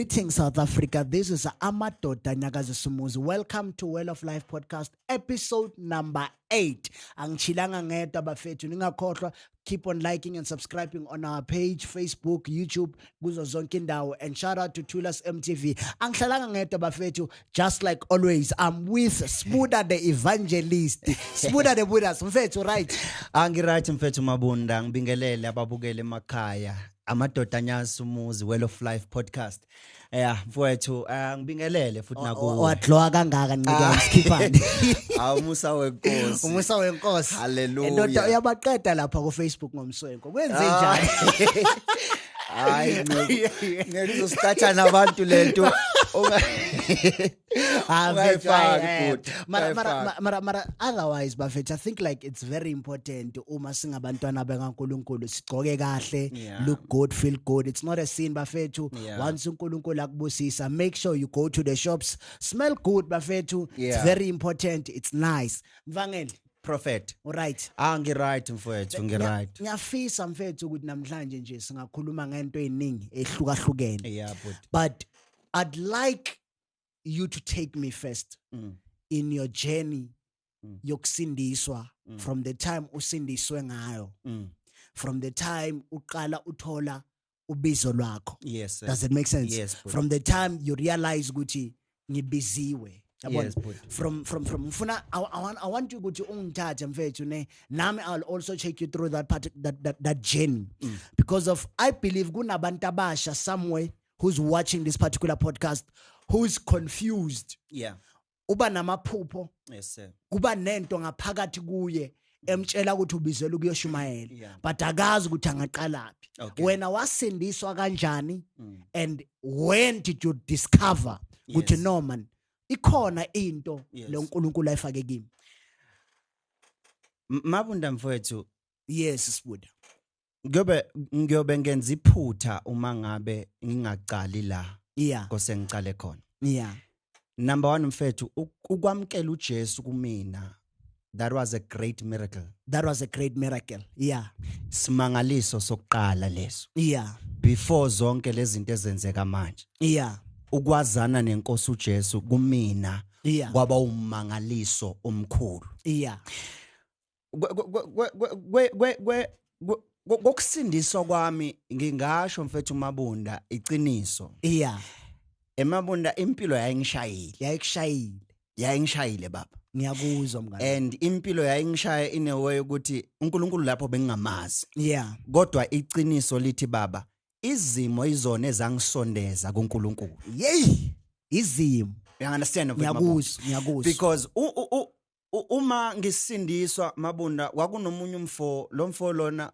Greetings, South Africa. This is Amadoda Nyakazisumuzi. Welcome to Well of Life podcast, episode number 8. Angishilanga ngedwa, bafethu. Ningakhohlwa, keep on liking and subscribing on our page, Facebook, YouTube, kuzo zonke indawo. And shout out to Tulas MTV. Angihlalanga ngedwa, bafethu. Just like always, I'm with Sbuda the Evangelist. Sbuda the Buddhas. Mfethu, right? Angiright, mfethu Mabunda. Ngibingelele ababukele emakhaya, Amadoda Anyakazisa Umuzi, Well of Life podcast. Yeah, mfowethu, ngibingelele futhi nakuwe. Wadlowa kangaka, ncike msikhiphane. Awumusa wenkosi. Umusa wenkosi. Hallelujah. Ndoda, uyabaqeda lapha ku Facebook ngomswenko. Kwenze njani? Hayi, ngeke uzosiqatha nabantu lento. Ah, mfethu, Ungayifaki, hayi, eh. bhuti, Mara ungayifaki. mara otherwise, bafethu, I think like it's very important uma singabantwana bekaNkulunkulu sigcoke kahle, look good, feel good. It's not a sin, bafethu. Once uNkulunkulu akubusisa, make sure you go to the shops, smell good, bafethu. It's very important, it's nice. Mvangeli. Prophet. All right? Ah, ngiright, mfowethu, ngiright. Ngiyafisa, mfethu, ukuthi namhlanje nje singakhuluma ngento eziningi ehlukahlukene. Yeah, bhuti. But I'd like you to take me first in your journey yokusindiswa, from the time usindiswe ngayo, from the time uqala uthola ubizo lwakho. Yes, sir. Does it make sense? Yes, bhuti. From the time you realize ukuthi ngibiziwe. Yabona? Yes, bhuti. From ngifuna I want you ukuthi ungithathe, mfethu, ne nami I'll also take you through that part, that journey, because of I believe kunabantu abasha somewhere who's watching this particular podcast who's confused. Uba namaphupho, Yes, sir. kuba nento ngaphakathi kuye emtshela ukuthi ubizelwe ukuyoshumayela, but akazi ukuthi angaqalaphi. Wena wasindiswa kanjani and when did you discover ukuthi no man, ikhona into lo uNkulunkulu ayifake kimi? Mabunda mfowethu, Yes, Sibuda. ngiyobe ngenza iphutha uma ngabe ngingaqali la kose ngicale khona. Number 1, mfethu, ukwamkela uJesu kumina, that was a great miracle. That was a great miracle, yeah. Simangaliso sokuqala leso. Before zonke lezi zinto ezenzeka manje. Ukwazana nenkosi uJesu kumina kwaba umangaliso omkhulu. Kokusindiswa kwami, ngingasho, mfethu Mabunda, iqiniso. Emabunda, impilo yayingishayile. Yayikushayile. Yayingishayile, baba. Ngiyakuzwa, mngani. And impilo yayingishaya in a way ukuthi uNkulunkulu lapho bengingamazi. Kodwa iqiniso lithi, baba, izimo izona ezangisondeza kuNkulunkulu. Yey, izimo. You understand, mfethu Mabunda? Ngiyakuzwa, ngiyakuzwa. Because uma ngisindiswa, Mabunda, kwakunomunye umfo, lo mfo lona,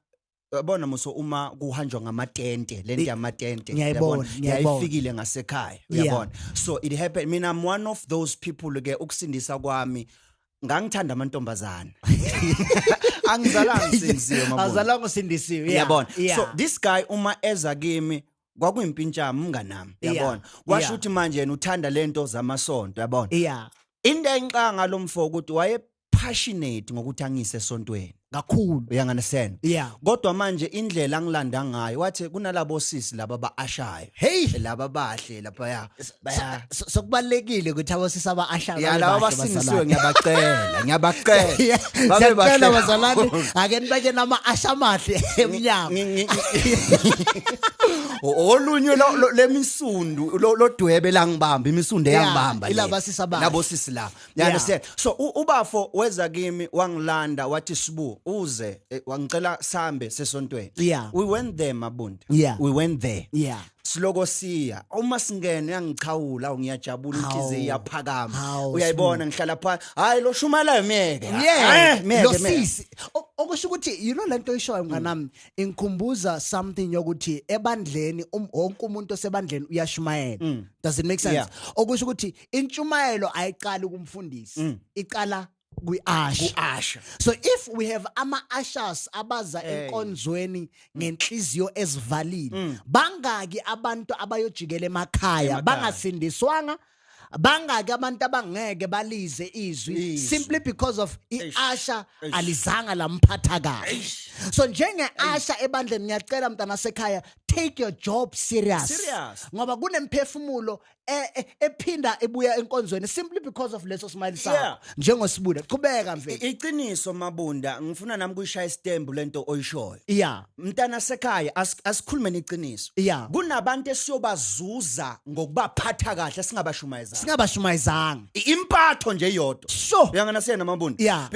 yabona muso uma kuhanjwa ngamatente, lento yamatente, Ngiyayibona, uyabona, ngiyayibona. yayifikile ngasekhaya, uyabona. So it happened, mina I'm one of those people ke, ukusindisa kwami ngangithanda amantombazana. Angizalanga ngisindisiwe, Mabunda. Azalanga usindisiwe, yeah. Uyabona. So this guy uma eza kimi kwakuyimpintshama umnganami, uyabona. Kwasho ukuthi manje yena uthanda lento zamasonto, uyabona. Into engiqanga ngalomfo ukuthi waye passionate ngokuthi angise esontweni. Kakhulu. You understand? Yeah. Kodwa manje indlela angilanda ngayo, wathi kunalabo sisi laba ba-ushayo. Hey! Laba bahle lapha ya. Baya. So kubalekile ukuthi abosisi aba-ushayo Ya, babe laba bahle, basindisiwe, bazalwane. Ngiyabacela, ngiyabacela. Yeah, Babe siyacela, bahle. bazalwane, ake nibeke nama-usher amahle emnyango. Olunye lemisundu lodwebe langibamba, imisundu Yeah, eyangibamba le. Ilaba sisi abahle. Labo sisi laba. You understand? So ubafo weza kimi, wangilanda, wathi, "Sibu, uze," wangicela sambe sesontweni. We went there, Mabunda. We went there. Siloko siya uma singena uyangichawula, ngiyajabula, inhliziyo iyaphakama. Hawu, Uyayibona, ngihlala phansi, hayi, lo shumalayo miyeke. Miyeke, Lo miyeke. sisi. Okusho ukuthi, you know, lento oyishoyo, mnganami, ingikhumbuza something yokuthi ebandleni, wonke umuntu osebandleni uyashumayela. Does it make sense? Yeah. Okusho ukuthi intshumayelo ayiqali kumfundisi, iqala kwi-usher. Ku-usher. So if we have ama-ushers abaza Hey. enkonzweni ngenhliziyo ezivalile, bangaki abantu abayojikela emakhaya Emakhaya. bangasindiswanga? Bangaki abantu abangeke balize izwi Izwi. simply because of Eish. i-usher Eish. alizanga lamphatha kahle? So njenge usher ebandleni, ngiyacela mntana sekhaya, take your job serious. Serious. Ngoba kunemphefumulo ephinda ebuya enkonzweni simply because of leso smile sakho. NjengoSibuda, qhubeka mfethu. Iqiniso Mabunda, ngifuna nami kuyishaya istembu lento oyishoyo. Mntana sekhaya, asikhulume iqiniso. Kunabantu esiyobazuza ngokubaphatha kahle singabashumayezanga. Singabashumayezanga. Impatho nje iyodwa. Uyanganasena Mabunda? Yeah.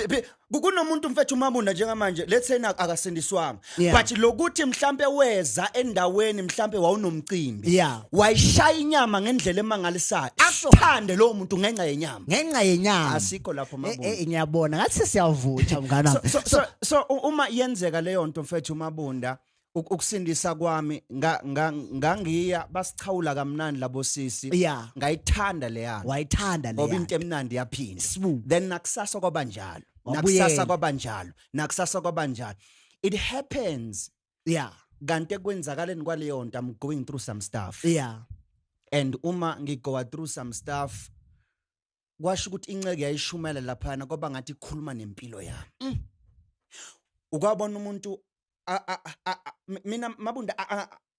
Kunomuntu mfethu Mabunda njengamanje, let's say akasindiswanga. But lokuthi mhlambe weza endaweni, mhlambe wawunomcimbi. Wayishaya inyama ngendlela emangalisayo. Akuthande lo muntu ngenxa yenyama. Ngenxa yenyama. Asikho lapho Mabunda. Ngiyabona ngathi siyavutha mngani wami. So uma yenzeka leyo nto mfethu Mabunda, ukusindisa kwami ngangiya basichawula kamnandi labo sisi. Ngayithanda leya. Wayithanda Ngoba leya. into emnandi yaphinda. Sibu. Then nakusasa kwabanjalo. Wabuyela. Nakusasa kwabanjalo. Nakusasa kwabanjalo. It happens. Kanti ekwenzakaleni kwaleyo nto, I'm going through some stuff. And uma ngigo through some stuff, kwasho ukuthi inceke yayishumela laphana kwaba ngathi ikhuluma nempilo yami. Ukwabona umuntu mina Mabunda,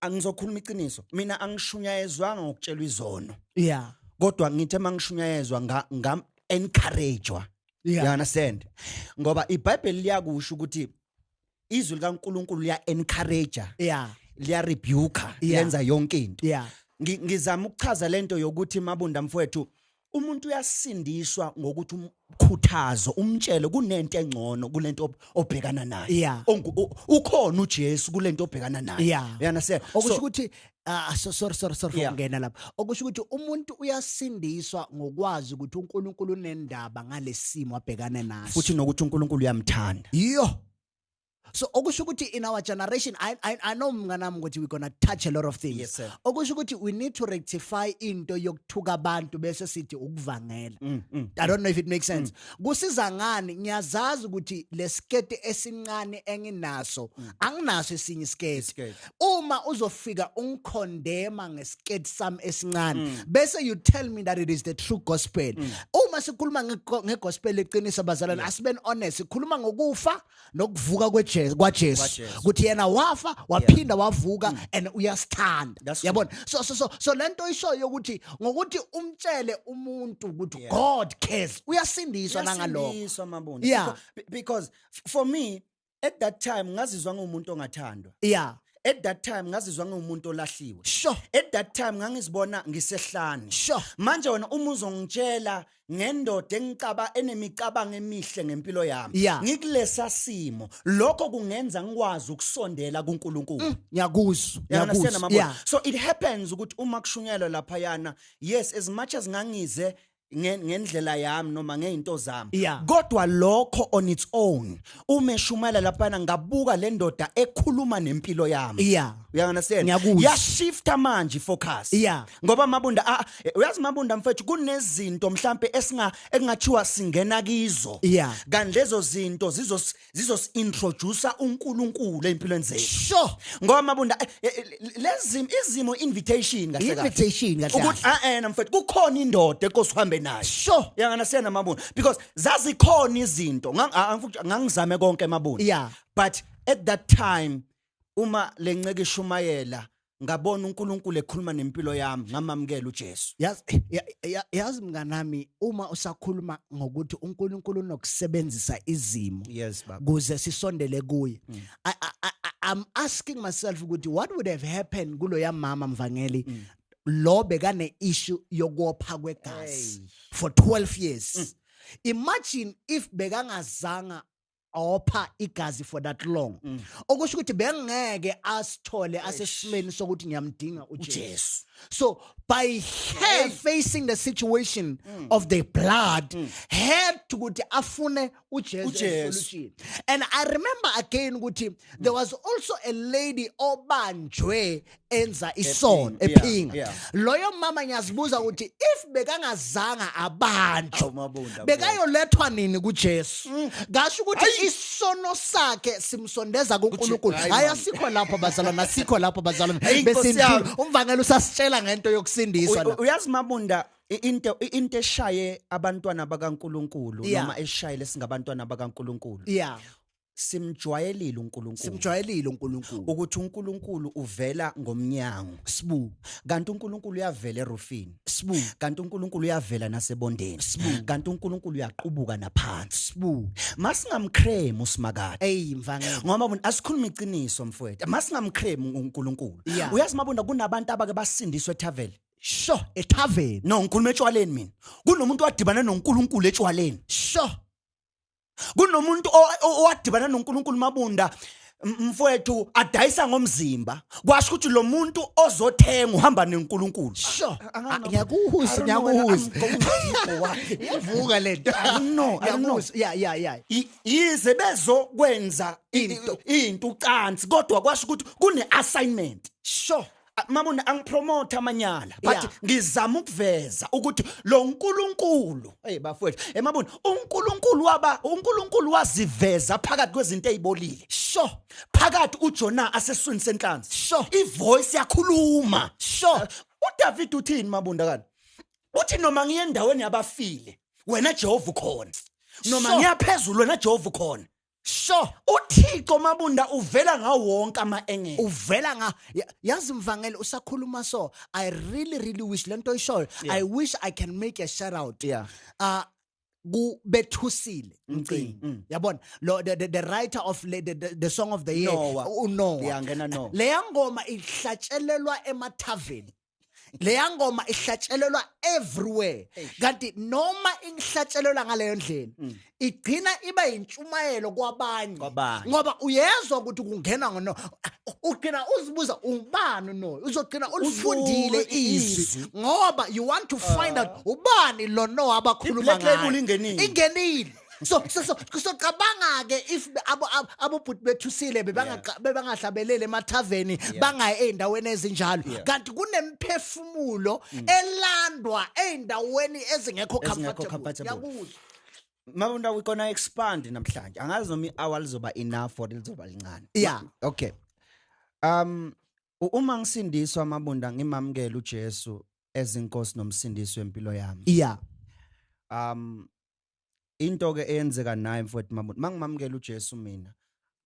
angizokhuluma iqiniso, mina angishunyayezwanga ngokutshelwa izono. Kodwa ngithe mangishunyayezwa ngam encouragewa. You understand? Ngoba iBhayibheli liyakusho ukuthi izwi likaNkuluNkulu liya encourage, liya rebuke, lenza yonke into. Ngizama ukuchaza lento yokuthi Mabunda mfowethu, umuntu uyasindiswa ngokuthi umkhuthazo, umtshele kunento engcono kulento obhekana nayo. Ukhona uJesu kulento obhekana nayo. You understand? Okusho ukuthi, so sorry, sorry, sorry for ukungena lapha. Okusho ukuthi umuntu uyasindiswa ngokwazi ukuthi uNkulunkulu unendaba ngalesimo abhekane naso. Futhi nokuthi uNkulunkulu uyamthanda. Yo. So okusho ukuthi in our generation, I know mnganami ukuthi we're going to touch a lot of things. Yes, sir. Okusho ukuthi we need to rectify into yokuthuka abantu bese sithi ukuvangela. I don't know if it makes sense. Kusiza ngani? Ngiyazazi ukuthi lesiketi esincane enginaso, anginaso esinye isiketi. Isiketi. Uma uzofika ungicondemna ngesiketi sami esincane, bese you tell me that it is the true gospel. Uma sikhuluma ngegospel eqinisa bazalwane, asibe honest, sikhuluma ngokufa nokuvuka kweJesu, kwaJesu. KwaJesu. Ukuthi yena wafa, waphinda wavuka, and uyasithanda. That's Yabona? true. So lento ishoyo ukuthi ngokuthi umtshele umuntu ukuthi God cares, uyasindiswa nangalokho. Uyasindiswa Mabunda. Because for me at that time ngazizwa ngumuntu ongathandwa. At that time ngazizwa ngumuntu olahliwe. At that time ngangizibona ngisehlane. Manje wena uma uzongitshela ngendoda engicaba enemicabango emihle ngempilo yami, ngikulesa simo, lokho kungenza ngikwazi ukusondela kuNkulunkulu. Ngiyakuzwa, You understand, ngiyakuzwa. Mabunda? So it happens ukuthi uma kushunyelwa laphayana, yes, as much as ngangize ngendlela yami noma ngeinto zami, kodwa lokho on its own, uma eshumela laphana ngabuka le ndoda ekhuluma nempilo yami. You understand? Ngiyakuzwa. Yashifta manje focus. Ngoba Mabunda, uyazi Mabunda mfethu, kunezinto mhlambe ekungathiwa singena kizo. Kanti lezo zinto zizos introduce uNkulunkulu empilweni zethu. Ngoba Mabunda, lezi izimo invitation kahle kahle. Invitation kahle Ukuthi, kahle. mfethu, kukhona indoda enkosi uhambe nayo. You understand Mabunda? Because zazikhona izinto, ngangizame konke Mabunda. But at that time uma lenceke ishumayela ngabona uNkulunkulu ekhuluma nempilo yami, ngamamkela uJesu. Yazi mnganami, uma usakhuluma ngokuthi uNkulunkulu unokusebenzisa izimo Yes, baba. kuze sisondele kuye. I'm asking myself ukuthi what would have happened kuloya mama mvangeli lo bekane issue yokopha kwegazi Hey. for 12 years. Imagine if bekangazanga opha igazi for that long. Okusho ukuthi bengeke asithole asesimeni sokuthi ngiyamdinga uJesu. uJesu. So by her Hey. facing the situation of the blood, had to ukuthi afune uJesu uJesu. solution. And I remember again ukuthi there was also a lady obanjwe enza isono, ephinga. Loyo mama ngiyazibuza ukuthi if bekangazanga abanjwe, Awu, Mabunda, bekayolethwa nini kuJesu? Ngasho ukuthi isono sakhe simsondeza kuNkulunkulu. Hayi, Hayi, mama. asikho lapho bazalwane, asikho lapho bazalwane. Hey, Nkosi Bese yami. umvangeli usasitshela ngento yokusindiswa la. Uyazi Mabunda, into eshaye abantwana bakaNkulunkulu noma eshayele singabantwana bakaNkulunkulu. Simjwayelile uNkulunkulu. Simjwayelile uNkulunkulu. Ukuthi uNkulunkulu uvela ngomnyango. Sibu. Kanti uNkulunkulu uyavela erufini. Sibu. Kanti uNkulunkulu uyavela nasebondeni. Sibu. Kanti uNkulunkulu uyaqhubuka naphansi. Sibu. Masingamcreme uSimakade. Ey mvangeli. Ngoba asikhuluma iqiniso mfowethu. Masingamcreme uNkulunkulu. Yeah. Uyazi Mabunda kunabantu abake basindiswe etavern. Sho etavern. No, ngikhuluma etshwaleni mina. Kunomuntu wadibana noNkulunkulu etshwaleni. Sho. Kunomuntu owadibana noNkulunkulu Mabunda mfowethu adayisa ngomzimba. Kwasho ukuthi lo muntu ozothenga uhamba neNkulunkulu. Sho. Ngiyakuzwa, ngiyakuzwa. Iyavuka lento. No, I don't know. Yeah. Yize bezokwenza into ucansi kodwa kwasho ukuthi kune assignment. Sho. Mabunda angipromote amanyala but ngizama ukuveza ukuthi lo uNkulunkulu hey bafowethu Mabunda uNkulunkulu waba uNkulunkulu waziveza phakathi kwezinto ezibolile. Sho. Phakathi uJona aseswini senhlanzi. Sho. Ivoice yakhuluma. Sho. uDavid uthini Mabunda kanti? Uthi noma ngiye endaweni yabafile wena Jehova ukhona. Noma ngiyaphezulu wena Jehova ukhona. Sho. uThixo Mabunda uvela ngawo wonke ama-engele. Uvela nga yazi mvangeli usakhuluma so I really really wish lento ishoyo. I wish I can make a shout out. Yeah. Ku Bethusile Mcinga. Yabona lo the writer of the song of the year uNoah. Yeah, ngena Noah. Leya ngoma ihlatshelelwa emathaveni. Leya ngoma ihlatshelelwa everywhere. Kanti noma ingihlatshelelwa ngaleyo ndlela igcina iba intshumayelo kwabanye. Ngoba uyezwa ukuthi kungena ngono ugcina uzibuza ubani no uzogcina ulifundile izwi ngoba you want to find out ubani lo no abakhuluma ngaye. Ingenile. So cabanga ke if abo bhuti Bethusile bebangahlabelele emathaveni bangaye endaweni ezinjalo kanti kunemphefumulo elandwa endaweni ezingekho comfortable. Ngiyakuzwa Mabunda, we gonna expand namhlanje. Angazi noma i-hour lizoba enough or lizoba lincane. Yeah. Okay. Uma ngisindiswa Mabunda ngimamukela uJesu ezinkosi nomsindisi wempilo yami. Yeah. Into ke eyenzeka naye mfowethu Mabunda, mangimamukela uJesu mina,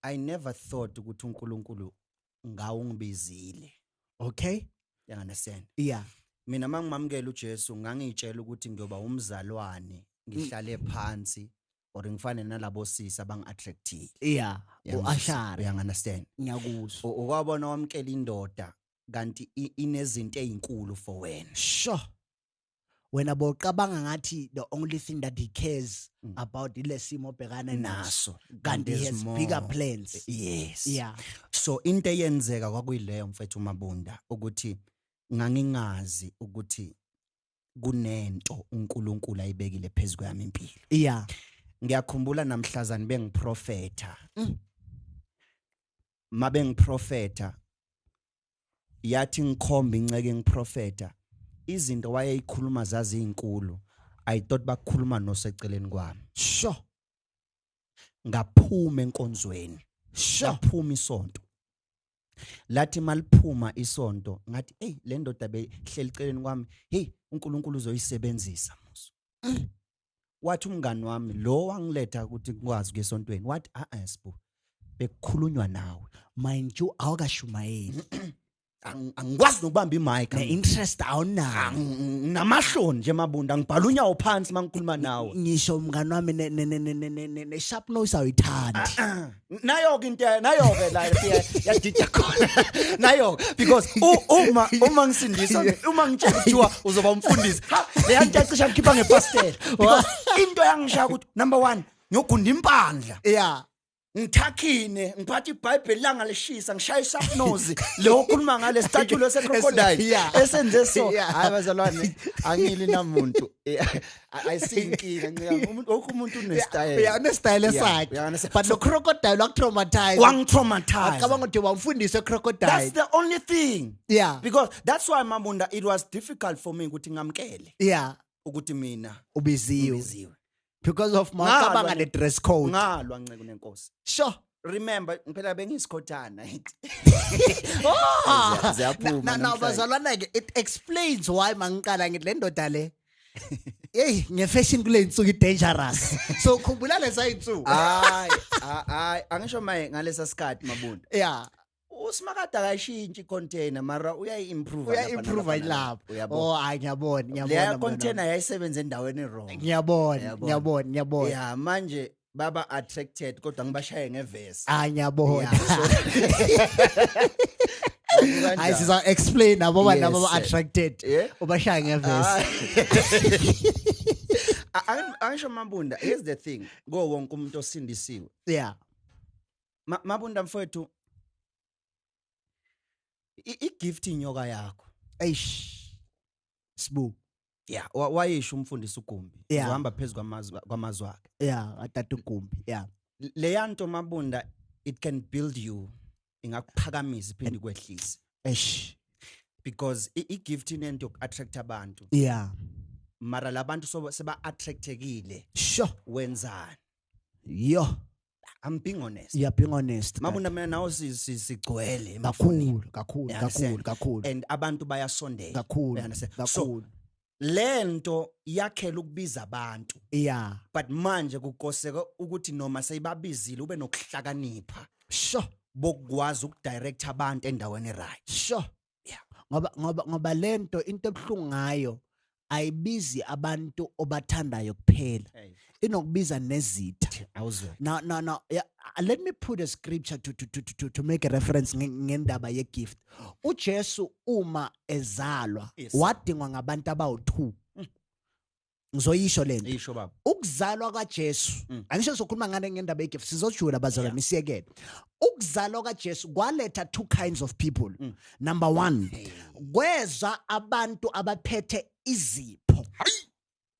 I never thought ukuthi uNkulunkulu ngawungibizile. Okay? You understand? Yeah. Mina mangimamukela uJesu ngangitshela ukuthi ngiyoba umzalwane, ngihlale phansi or ngifane nalabo sisi abangi-attractile. Yeah. U-ashara. You understand? Ngiyakuzwa. Ukwabona wamkela indoda kanti inezinto ezinkulu for wena. Sure. Wena bocabanga ngathi the only thing that he cares about ilesimo obhekana naso kanti he has bigger plans. Yes. Yeah. So into eyenzeka kwakuyileyo mfethu Mabunda ukuthi ngangingazi ukuthi kunento uNkulunkulu ayibekile phezulu kwami impilo. Yeah. Ngiyakhumbula namhlazana bengiprofetha. Mabengiprofetha yathi ngikhomba inceke ngiprofetha izinto wayeyikhuluma zaziyinkulu. I thought bakhuluma noseceleni kwami. Sure. Ngaphuma enkonzweni. Sure. Ngaphuma isonto. Lathi maliphuma isonto ngathi hey le ndoda behleli eceleni kwami, hey uNkulunkulu uzoyisebenzisa muso. Wathi umngani wami lo wangiletha ukuthi ngikwazi ukuya esontweni, wathi Sibu bekukhulunywa nawe. Mind you awukashumayeli. Angikwazi nokubamba imic, ne-interest awunayo, namahloni nje Mabunda, ngibhala unyawo phansi mangikhuluma nawe. Ngisho umngani wami ne sharp nose awuyithandi. Nayo ke into nayo ke la yadida khona nayo because uma ngisindiswa uma ngitshela kuthiwa uzoba umfundisi, ha leya nto yacisha ngikhipha ngepastel because into yangishaya ukuthi number 1 ngiyogunda impandla. Yeah. Ngithakhine ngiphatha iBhayibheli langa lishisa ngishaya isharp nose lo okhuluma ngale statue secrocodile esenze so. Hayi bazalwane angili namuntu ayisinkinga ncika umuntu wonke umuntu unestyle. Yeah, unestyle sakhe but lo crocodile wakutraumatize, wangitraumatize. Acabanga ukuthi wamfundisa crocodile. That's the only thing. Yeah. Because that's why Mabunda it was difficult for me ukuthi ngamkele. Yeah. Ukuthi mina ubiziwe. Because of mawucabanga le dress code. Ngalwa nceke nenkosi. Sure. Remember phela bengisikhothana. Oh. Ziyaphuma. Now bazalwana ke it explains why mangiqala ngithi le ndoda le hey ngefashion kule insuku i dangerous. So khumbula lesa insuku. Hayi hayi Angisho maye ngalesa sikhathi, Mabunda, uSimakade akayishintshi i-container, mara uyayi-improve. Uya-improve lapho. Uyabona? Oh, hayi, ngiyabona, ngiyabona. Leya Mngani wami. Container yayisebenza endaweni wrong. Ngiyabona. Uyabona? Ngiyabona. Ya, manje baba attracted, kodwa ngibashaye ngevesi. Ah, ngiyabona. Yeah, so Hayi, siza explain nabo nabo Yes, sir. attracted. Ubashaya ngevesi. Angisho Mabunda, here's the thing, go wonke umuntu osindisiwe. Mabunda mfowethu, i-gift inyoka yakho. Eish. Sibu. Yeah, wayisho umfundisi uGumbi, uhamba phezulu kwamazwi akhe. Yeah, atata uGumbi. Yeah. Leya nto, Mabunda, it can build you, ingakuphakamisa iphinde ikwehlise. Eish. Because i-gift inento yoku-attract abantu. Mara labantu so seba attractekile. Wenzani? Yo. I'm being honest. You are being honest. Mabunda, mina nawo sigcwele emafonini. Kakhulu, kakhulu, You understand? kakhulu, kakhulu. And abantu bayasondela. Kakhulu. You understand? So Kakhulu. lento yakhela ukubiza abantu. But manje kukoseka ukuthi noma seyibabizile ube nokuhlakanipha bokwazi ukudirect abantu endaweni right. Yeah. Ngoba lento, into ebhlungu ngayo, ayibizi abantu obathandayo kuphela. Hey. Inokubiza nezitha. Awuzwe. Now, yeah, let me put a scripture to make a reference ngendaba ye gift. uJesu uma ezalwa wadingwa ngabantu abawu2. Ngizoyisho lento. Isho, baba. Ukuzalwa kaJesu. Angisho sokhuluma ngane ngendaba ye gift, sizojula bazalwane, siyekele. Ukuzalwa kaJesu kwaletha two kinds of people. Number 1, kweza abantu abaphethe izipho.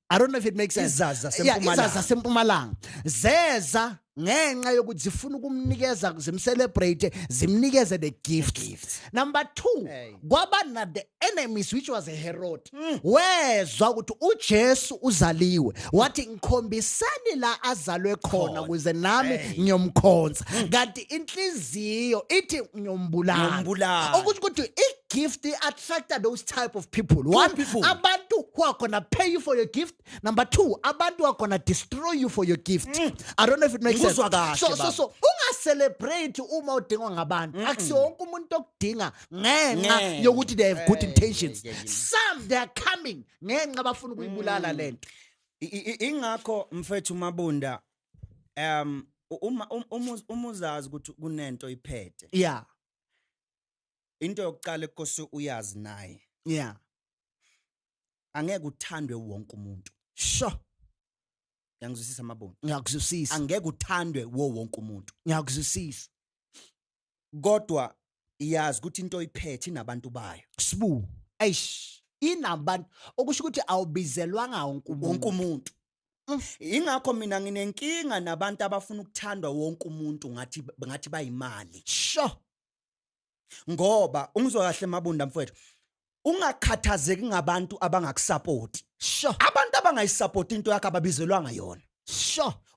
I don't know if it makes sense. Izazi Yeah, zasempumalanga. izazi zasempumalanga. Zeza ngenxa yokuthi zifuna ukumnikeza, zimcelebrate, zimnikeze the gift. Gift. Number 2, Hey. kwaba na the enemies, which was a Herod. Wezwa ukuthi uJesu uzaliwe. Wathi, "Ngikhombisani la azalwe khona Khona. ukuze nami Hey. ngiyomkhonza." Kanti inhliziyo ithi ngiyombulala. Ngiyombulala. Okusho ukuthi i-gift attracted those type of people. One, people. abantu who are going to pay you for your gift. Number 2, abantu who are going to destroy you for your gift. I don't know if it makes sense. Ngikuzwa kahle, So baba. Unga-celebrate uma udingwa ngabantu. Akusiwo wonke umuntu okudinga ngenxa Ngenxa. yokuthi they have good Hey, intentions. yeah. Some, they are coming ngenxa bafuna ukuyibulala lento. Ingakho mfethu Mabunda, uma uzazi ukuthi kunento iphethe, into yokuqala ekose uyazi naye, angeke uthandwe wonke umuntu. Uyangizwisisa, Mabunda? Ngiyakuzwisisa. Angeke uthandwe wo wonke umuntu. Ngiyakuzwisisa. Kodwa iyazi ukuthi into oyiphethe inabantu bayo. Sibu. Eish. Inabantu, okusho ukuthi awubizelwanga wonke umuntu. Wonke umuntu. Ingakho mina nginenkinga nabantu abafuna ukuthandwa wonke umuntu, ngathi bayimali. Ngoba ungizwa kahle, Mabunda mfowethu, ungakhathazeki ngabantu abangakusupport. Abantu abangayisupport into yakho ababizelwanga yona.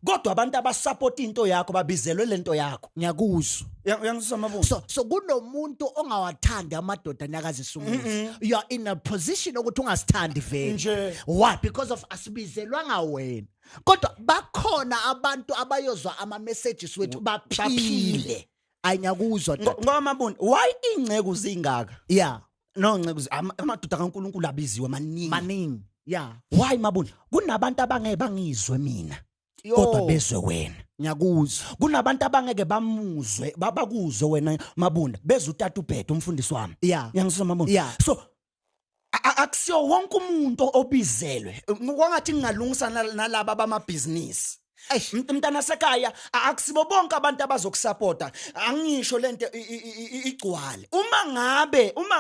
Kodwa abantu abasupport into yakho babizelwe lento yakho. Ngiyakuzwa. Uyangizwa, Mabunda? So kunomuntu ongawathandi amadoda anyakazisa umuzi. You are in a position ukuthi ungasithandi vele. Nje. Why? Because of asibizelwanga wena. Kodwa bakhona abantu abayozwa ama messages wethu baphile. Baphile. Ayingakuzwa. Ngoba Mabunda, why ingceku zingaka? No, ngceku amadoda kaNkuluNkulu abiziwe maningi. Maningi. Why, Mabunda? Kunabantu abangeke bangizwe mina. Yo. Kodwa bezwe wena. Ngiyakuzwa. Kunabantu abangeke bamuzwe, babakuzwe wena, Mabunda, bezwe utata uBhede umfundisi wami. Uyangizwa, Mabunda? So akusiyo wonke umuntu obizelwe. Kwangathi ngingalungisa nalaba bamabhizinisi. Eish. Mntana sekhaya, akusibo bonke abantu abazokusupporta. Angisho lento igcwale. Uma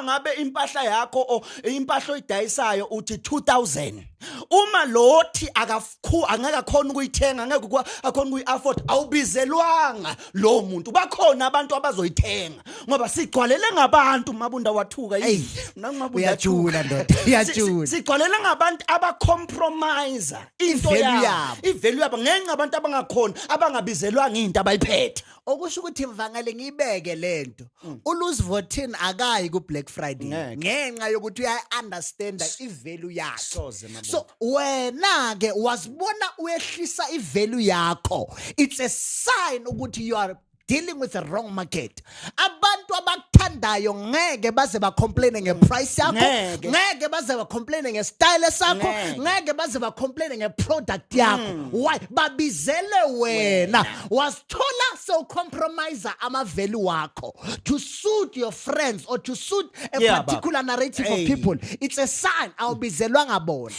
ngabe impahla yakho o impahla oyidayisayo uthi 2000. Uma lothi akafukhu angeke akhona ukuyithenga, angeke akhona ukuyi-afford, awubizelwanga lo muntu. Bakhona abantu abazoyithenga ngoba sigcwalele ngabantu. Mabunda, wathuka yini? Ey, Nangu Mabunda. Uyajula ndoda, uyajula. Sigcwalele ngabantu abacompromise into I-value yabo, yabo. I-value yabo, ngenxa abantu abangakhona, abangabizelwanga into abayiphethe. Okusho ukuthi, mvangele, ngibeke lento. uLouis Vuitton akayi ku Black Friday Ngeke. ngenxa yokuthi uya understand ivalue yakhe. Soze, Mabunda. So wena ke wazibona uyehlisa ivalue yakho. It's a sign ukuthi you are dealing with the wrong market. Abantu abakuthandayo ngeke baze bacomplain ngeprice yakho, ngeke baze bacomplain ngestyle sakho, ngeke baze bacomplain ngeproduct yakho. Why? Babizele wena. Wasithola so compromise ama value wakho to suit your friends or to suit a particular narrative of people. It's a sign awubizelwanga bona.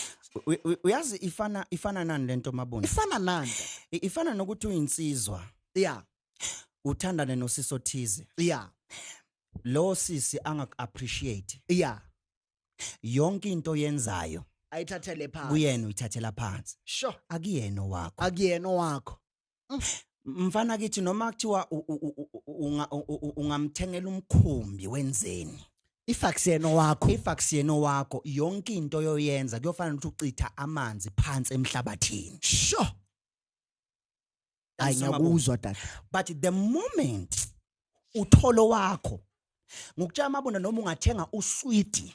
Uyazi ifana nani lento Mabunda? Ifana nani? Ifana nokuthi uyinsizwa. Yeah. Uthandane nosisi othize. Yeah. Lo sisi angaku-appreciate. Yeah. Yonke into yenzayo ayithathele phansi. Kuyena uyithathela phansi. Sure. Akuyena wakho. Akuyena wakho. Mfana kithi noma kuthiwa ungamthengela umkhumbi wenzeni. If akusiyena wakho. If akusiyena wakho, yonke into oyoyenza kuyofana nokuthi uchitha amanzi phansi emhlabathini. Sure. Ayingakuzwa tata. But the moment utholo wakho, ngokutshela Mabunda noma ungathenga uswidi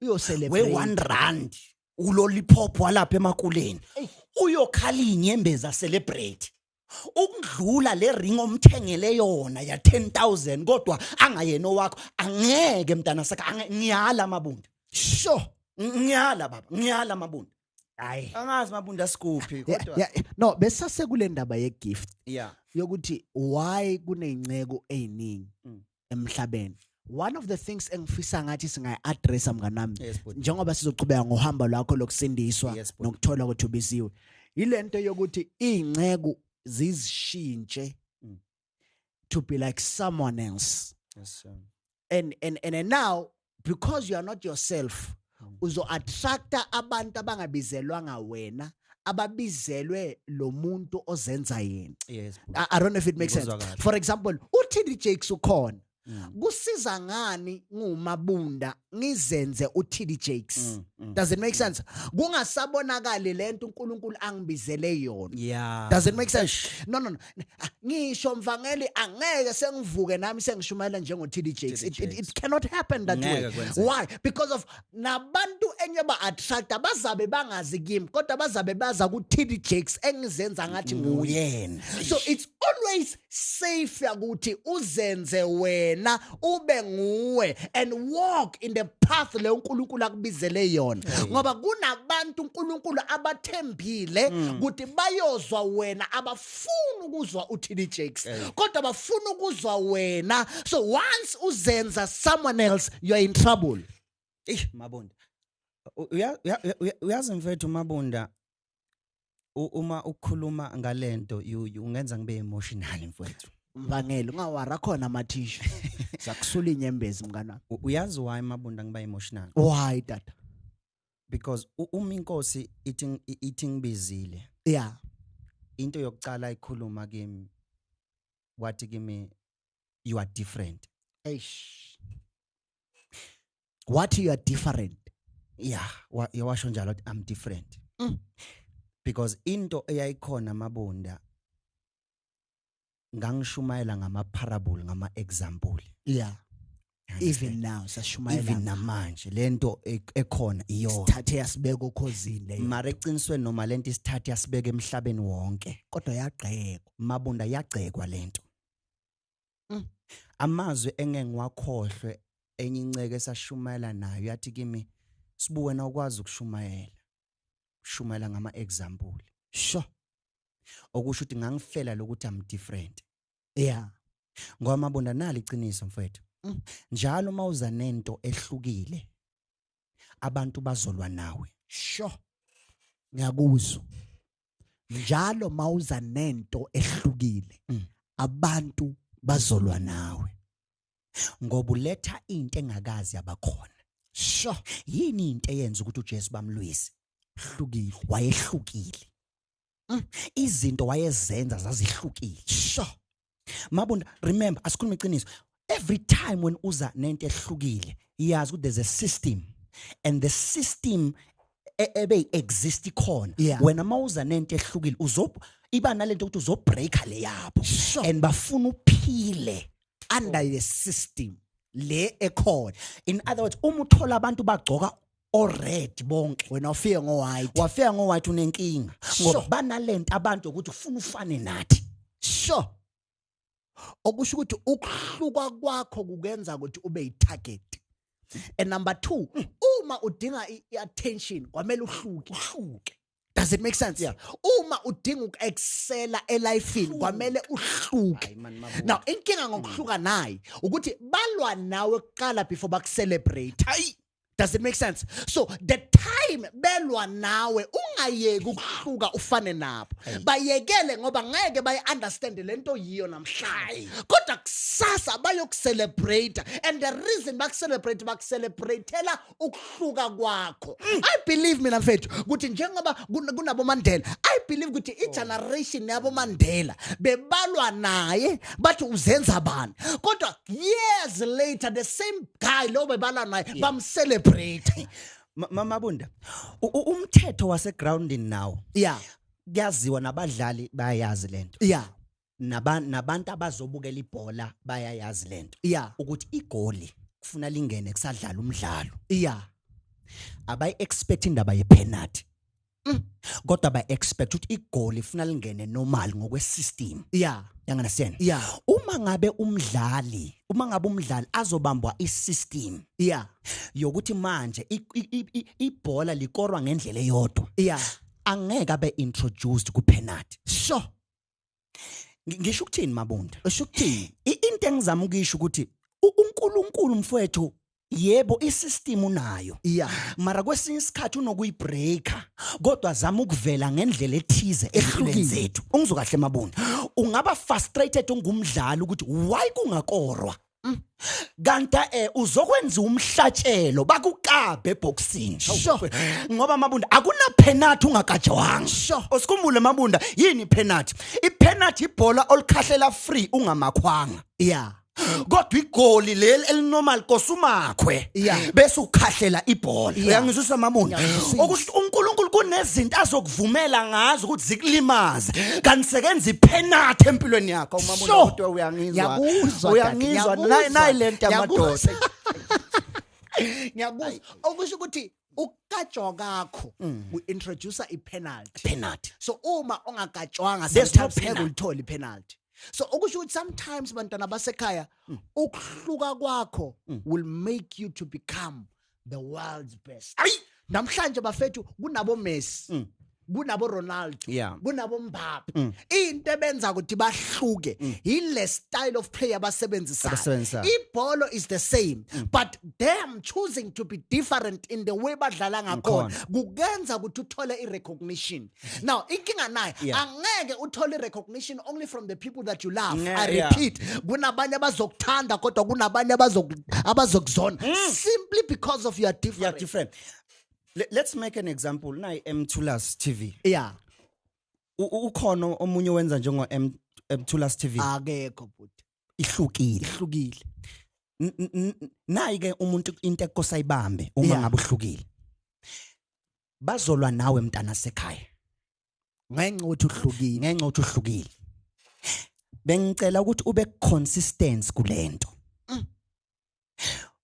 uyocelebrate we 1 rand ulollipop walapha emakuleni, uyokhala inyembezi celebrate. Ukudlula le ring omthengele yona ya 10,000 kodwa angayena wakho, angeke mntana sakhe, ngiyala Mabunda. Sure. Ngiyala baba, ngiyala Mabunda. Hayi. Angazi Mabunda sikuphi kodwa. No, besase kule ndaba ye gift. Yeah. Yokuthi why kunezinceko eziningi emhlabeni. One of the things engifisa ngathi singayi-addressa mnganami, njengoba sizoqhubeka ngohambo lwakho lokusindiswa nokuthola ukuthi ubiziwe, ilento yokuthi iy'nceku zizishintshe to be like someone else. Yes, sir. And now because you are not yourself, uzo attracta abantu abangabizelwanga wena, ababizelwe lo muntu ozenza yena. Yes. I don't know if it makes sense. For example, uTD Jakes ukhona. Kusiza ngani nguMabunda ngizenze uTD Jakes? Does it make sense? Kungasabonakali lento uNkulunkulu angibizele yona. Yeah. Does it make sense? No. Ngisho mvangeli angeke sengivuke nami sengishumayela njengo TD Jakes. It cannot happen that way. Why? Because of nabantu enyoba attract abazabe bangazi kimi kodwa bazabe baza ku TD Jakes engizenza ngathi nguyena. So it's always safe ukuthi uzenze wena ube nguwe and walk in the path le uNkulunkulu akubizele yona, ngoba kunabantu uNkulunkulu abathembile ukuthi bayozwa wena, abafuna ukuzwa uTD Jakes kodwa bafuna ukuzwa wena. So once uzenza someone else, you are in trouble. Mabunda, uyazi mfethu Mabunda, uma ukhuluma ngalento ungenza ngibe emotional mfethu. Mbangelo ungawara khona amathishu zakusula inyembezi mngana. Uyazi why Mabunda ngiba emotional? Why tata? Because uma inkosi ithi ngibizile. Yeah. Into yokucala ikhuluma kimi wathi kimi you are different. Eish. What, you are different? Yeah, washo njalo I'm different. Because into eyayikhona Mabunda ngangishumayela ngama parable, ngama example. Yeah. Even now sashumayela. Even namanje lento ekhona iyona. Sithathe yasibeka okhozini leyo. Mara eqinisweni noma lento isithathe yasibeka emhlabeni wonke. Kodwa yagqekwa. Mabunda yagcekwa lento. Amazwi engeke ngiwakhohlwe enye inceke esashumayela nayo yathi kimi sibu wena ukwazi ukushumayela. Shumayela ngama example. Sure. Okusho ukuthi ngangifela lokuthi I'm different. Yeah. Ngoba Mabunda nali iqiniso mfethu. Njalo mawuza nento ehlukile abantu bazolwa nawe. Sure. Ngiyakuzwa. Njalo mawuza nento ehlukile abantu bazolwa nawe. Ngoba uletha into engakazi abakhona. Sure. Yini into eyenza ukuthi uJesu bamlwise? Hlukile. Wayehlukile. Izinto wayezenza zazihlukile. Sure. Mabunda, remember asikhuluma iqiniso. Every time when uza nento ehlukile, yazi ukuthi there's a system and the system ebe exist ikhona. Wena mawuza nento ehlukile uzob iba nalento ukuthi uzobreaka le yabo. And bafuna uphile under the system le ekhona. In other words, uma uthola abantu bagcoka o-red bonke, wena ufike ngo-white, wafika ngo-white unenkinga ngoba banalento abantu ukuthi ufuna ufane nathi. Sure. Okusho ukuthi ukuhluka kwakho kukenza ukuthi ube yi-target. And number 2, uma udinga i-attention, kwamele uhluke. Uhluke. Does it make sense? Yeah. Uma udinga uku-excela elifini, kwamele uhluke. Hayi man, Mabunda. Now inkinga ngokuhluka nayi ukuthi balwa nawe kuqala before bakucelebrate. Hayi. Does it make sense? So the time belwa nawe ungayeki ukuhluka ufane nabo. Bayekele ngoba ngeke bayi understand lento yiyo namhlanje. Kodwa kusasa bayokucelebrate, and the reason bakucelebrate, bakucelebratela ukuhluka kwakho. I believe mina mfethu ukuthi njengoba kunabo Mandela, I believe ukuthi i-generation yabo Mandela bebalwa naye bathi uzenza bani. Kodwa years later the same guy lo bebalwa naye bamcelebrate. Mabunda, umthetho wasegroundini nawo. Kuyaziwa nabadlali bayayazi lento. Nabantu abazobukela ibhola bayayazi lento. Ukuthi igoli kufuna lingene kusadlala umdlalo. Abayi expect indaba yepenalty. Kodwa ba expect ukuthi igoli kufuna lingene normal ngokwe system. You understand? Uma ngabe umdlali azobambwa isystem. Yokuthi manje ibhola likorwa ngendlela eyodwa. Angeke abe introduced ku penalty. Sure. Ngisho ukuthini Mabunda? Usho ukuthini? Into engizama ukuyisho ukuthi uNkulunkulu mfowethu, yebo isystem unayo. Mara kwesinye isikhathi unokuyibreaker, kodwa zama ukuvela ngendlela ethize ehlukile zethu. Ungizwe kahle Mabunda? Ungaba frustrated ungumdlali ukuthi why kungakorwa? Kanti uzokwenza umhlatshelo bakukabe eboxini. Sure. Ngoba Mabunda akuna penalty ungakajwanga. Sure. Osikhumbule Mabunda, yini penalty? Ipenalty ibhola olikhahlela free ungamakhwanga. Kodwa igoli leli elinormal kosumakhwe bese ukhahlela ibhola. Uyangizwisa Mabunda? Ngiyakuzwisisa. Okusho uNkulunkulu kunezinto azokuvumela ngazo ukuthi zikulimaze, kanti sekenza ipenalty empilweni yakho. Mabunda, kodwa uyangizwa. Ngiyakuzwa, Uyangizwa. Dad, Nayi lento ngiyakuzwa. yamadoda. Ngiyakuzwa. Okusho ukuthi ukukatshwa kwakho u-introduce i-penalty. Penalty. So uma ungakatshwanga There's no sometimes ngeke penalty. ulithole i-penalty. So okusho ukuthi sometimes bantwana basekhaya ukuhluka kwakho will make you to become the world's best. Ayi! Namhlanje bafethu kunabo Messi, kunabo Ronaldo, kunabo Mbappe. Into ebenza ukuthi bahluke ile style of play abasebenzisayo. Abasebenzisayo. Ibhola is the same, but them choosing to be different in the way badlala ngakhona kukenza ukuthi uthole i-recognition. Now inkinga nayo angeke uthole i-recognition only from the people that you love. I repeat, kunabanye abazokuthanda kodwa kunabanye abazokuzona simply because of your different. You are different. Let's make an example. Nayi Mthulas TV. Ukhona omunye wenza njengo Mthulas TV. Akekho bhuti. Ihlukile. Ihlukile. Nayi ke umuntu into ekose ayibambe uma ngabe uhlukile. Bazolwa nawe mntana sekhaya. Ngenxa ukuthi uhlukile. Ngenxa ukuthi uhlukile. Bengicela ukuthi ube consistent kulento.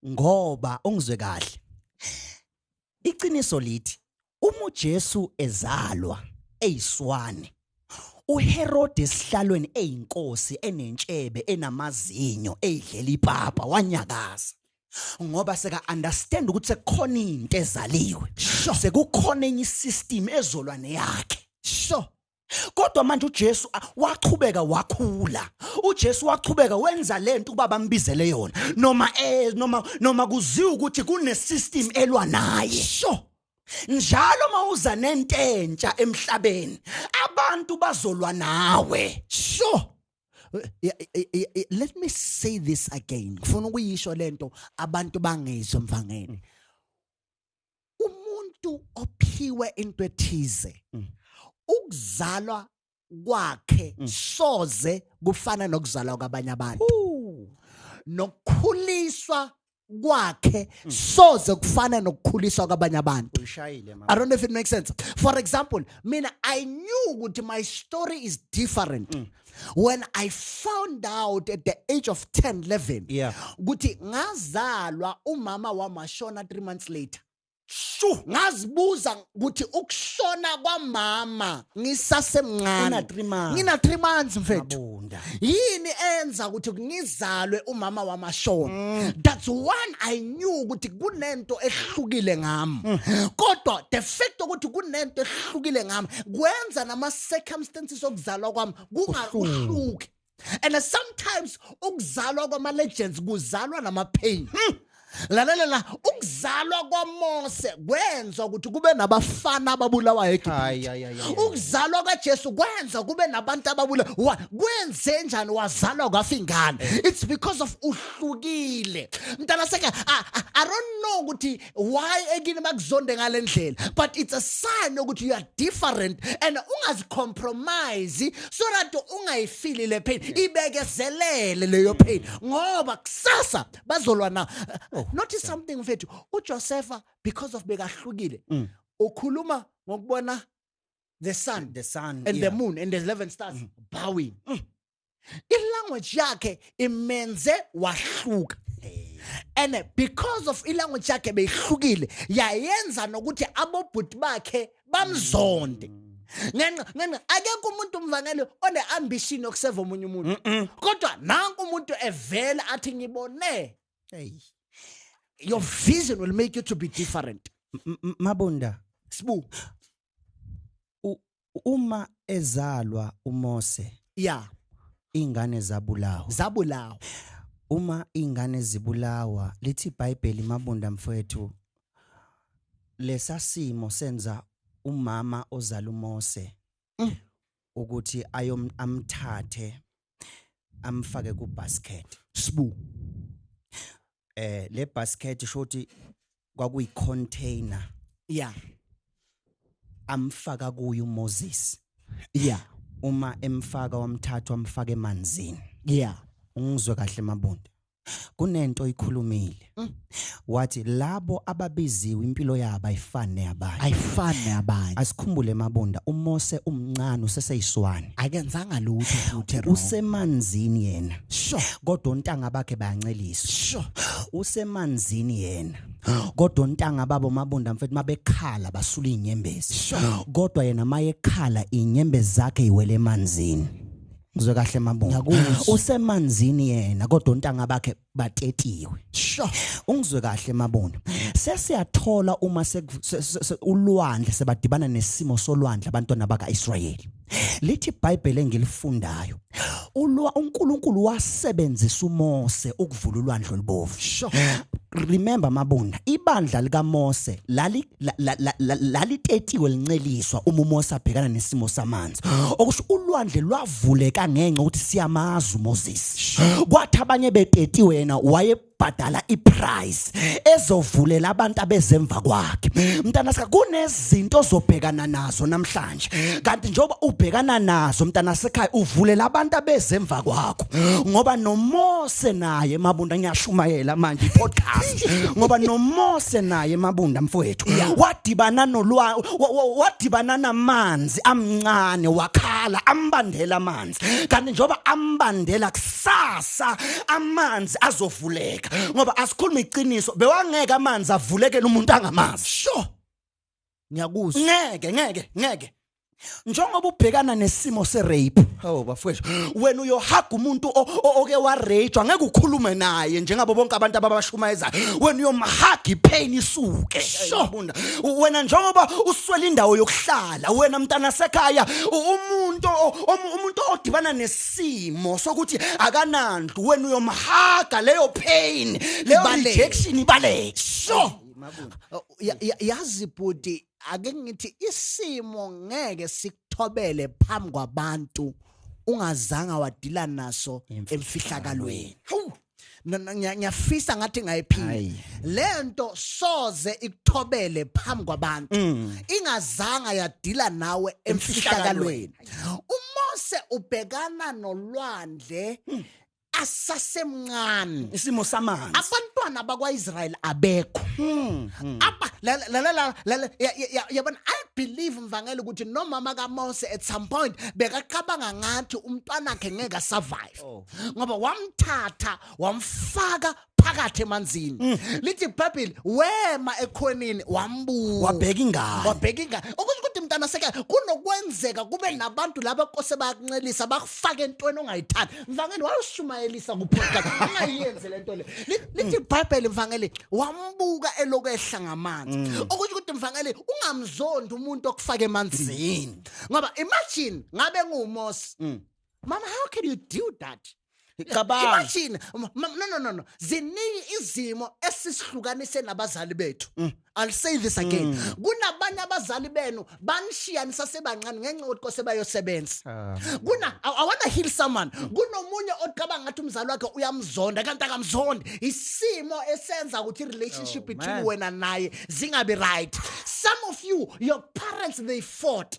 Ngoba ungizwe kahle. Iqiniso lithi uma uJesu ezalwa eyiswane, uHerode esihlalweni eyinkosi enentshebe enamazinyo eyidlela ipapa wanyakaza, ngoba seka understand ukuthi sekukhona into ezaliwe, sekukhona enye system ezolwa neyakhe. Sure. Kodwa manje uJesu wachubeka wakhula. uJesu wachubeka wenza lento ukuba bambizele yona, noma kuziwa ukuthi kune system elwa naye. Sure. Njalo mawuza nententsha emhlabeni, abantu bazolwa nawe. Sure. Let me say this again. Ngifuna ukuyisho lento abantu bangezwe mvangeli. Umuntu ophiwe into ethize, ukuzalwa kwakhe soze kufana nokuzalwa kwabanye abantu. Nokukhuliswa kwakhe soze kufana nokukhuliswa kwabanye abantu. Uyishayile, mama. I don't know if it makes sense. For example, mina I knew ukuthi my story is different. When I found out at the age of 10, 11, ukuthi ngazalwa umama wamashona 3 months later. Shu, ngazibuza ukuthi ukushona kwamama ngisasemncane, Una 3 months. Ngina 3 months, mfethu. Mabunda. Yini enza ukuthi ngizalwe umama wamashona? That's one I knew ukuthi kunento ehlukile ngami. Kodwa the fact ukuthi kunento ehlukile ngami kwenza nama circumstances okuzalwa kwami kungakuhluki. And sometimes ukuzalwa kwama legends kuzalwa nama pain. Lalela la, ukuzalwa kwaMose kwenza ukuthi kube nabafana ababulawa eGibhithe. Hayi, hayi, hayi, hayi. Ukuzalwa kaJesu kwenza kube nabantu ababulawa. Kwenze njani wazalwa kwafa ingane? It's because of uhlukile. Mntana seka, I don't know ukuthi why ekini bakuzonde ngalendlela, but it's a sign ukuthi you are different and ungazicompromise so that ungayifili le pain. Ibekezelele leyo pain ngoba kusasa bazolwa na. Notice something, mfethu, uJosepha, because of bekahlukile, ukhuluma ngokubona the sun, The sun, and the yeah. moon and the 11 stars bowing. Ilanguage yakhe imenze wahluka. And because of ilanguage yakhe beyihlukile, yayenza nokuthi abobhuti bakhe bamzonde. Ngenxa akekho umuntu, umvangeli, one ambition yokuseva omunye umuntu. Kodwa nanku umuntu evela athi ngibone. Hey. Your vision will make you to be different. Mabunda, Sibu. Uma ezalwa uMose, ingane zabulawa. Zabulawa. Uma ingane zibulawa, lithi iBhayibheli, Mabunda mfowethu, lesasimo senza umama ozala uMose ukuthi ayom amthathe amfake ku basket. Sibu. Le basket shoti kwakuyi container. Amfaka kuyo uMoses. Uma emfaka, wamthatha wamfaka emanzini. Ungizwe kahle, Mabunda. Kunento oyikhulumile. Wathi labo ababiziwe impilo yabo ayifani neyabanye. Ayifani neyabanye. Asikhumbule, Mabunda, uMose umncane, useseyiswane. Akenzanga lutho futhi wrong. Usemanzini yena. Kodwa ontanga bakhe bayanceliswa. Usemanzini yena. Kodwa ontanga babo, Mabunda mfethu, mabekhala basula inyembezi. Kodwa yena mayekhala inyembezi zakhe iwele emanzini. Ngizwe kahle, Mabunda. Ngiyakuzwa. Usemanzini yena kodwa ontanga bakhe batetiwe. Ungizwe kahle, Mabunda. Sesiyathola uma ulwandle sebadibana nesimo solwandle abantwana bakaIsrayeli. Lithi iBhayibheli engilifundayo, ulwa uNkulunkulu wasebenzisa uMose ukuvula ulwandle olubovu. Remember, Mabunda, ibandla likaMose lali lalitetiwe linceliswa uma uMose abhekana nesimo samanzi. Okusho ulwandle lwavuleka ngenxa ukuthi siyamazi uMoses. Kwathi abanye betetiwe, yena wayebhadala iprice ezovulela abantu abezemva kwakhe. Mntana sika, kunezinto ozobhekana nazo namhlanje. Kanti njengoba ubhekana nazo, mntana sekhaya, uvulela abantu abezemva kwakho. Ngoba noMose naye, Mabunda, ngiyashumayela manje podcast. Ngoba noMose naye, Mabunda mfowethu, wadibana nolwa wadibana namanzi amncane, wakhala, ambandela amanzi. Kanti njengoba ambandela, kusasa amanzi azovuleka. Ngoba asikhuluma iqiniso, bewangeke amanzi avulekele umuntu angamazi. Ngiyakuzwa. Ngeke, ngeke, ngeke. Njengoba ubhekana nesimo se-rape, hawu bafowethu, wena uyohaga umuntu oke wa-rape, angeke ukhulume naye njengabo bonke abantu ababashumayezayo. Wena uyomhaga, ipain isuke. Mabunda. Wena njengoba uswela indawo yokuhlala, wena mntana sekhaya, umuntu odibana nesimo sokuthi akanandlu, wena uyomhaga, leyo pain, leyo Ibaleke. rejection ibaleke. Mabunda. Yazi bhuti, ake ngithi isimo ngeke sikuthobele phambi kwabantu ungazange wadila naso emfihlakalweni. Hawu. Ngiyafisa ngathi ngayiphila Hayi. lento, soze ikuthobele phambi kwabantu ingazange yadila nawe emfihlakalweni. uMose ubhekana nolwandle asasemncane. Isimo samanzi. Abantwana Abantwana bakwaIsrael abekho. Aba la la la la yabona, I believe, mvangeli, ukuthi nomama kaMose at some point bekaqabanga ngathi umntwana wakhe ngeke survive, ngoba wamthatha wamfaka phakathi emanzini. Lithi iBhayibheli wema ekhoneni wambuka. Wabheka ingane. Wabheka ingane. Okusho ukuthi, mntana seka, kunokwenzeka kube nabantu laba kose bayakuncelisa, bakufake entweni ongayithandi. Mvangeli, wayoshumayelisa ku-podcast, ungayenzi lento le. Lithi iBhayibheli, mvangeli, wambuka eloko ehla ngamanzi. Okusho ukuthi, mvangeli, ungamzondi umuntu okufaka emanzini. Zini. Ngoba imagine ngabe nguMose, mama, how can you do that? Cabanga. Imagine, no, ziningi izimo esisihlukanise nabazali bethu. I'll say this again, kunabanye abazali benu banishiya nisasebancane ngenxa yokuthi kose bayosebenza. Kuna I want to heal someone. Kunomunye ocabanga ngathi umzali wakhe uyamzonda, kanti akamzondi. Isimo esenza ukuthi relationship between man. wena naye zingabi right. Some of you, your parents, they fought,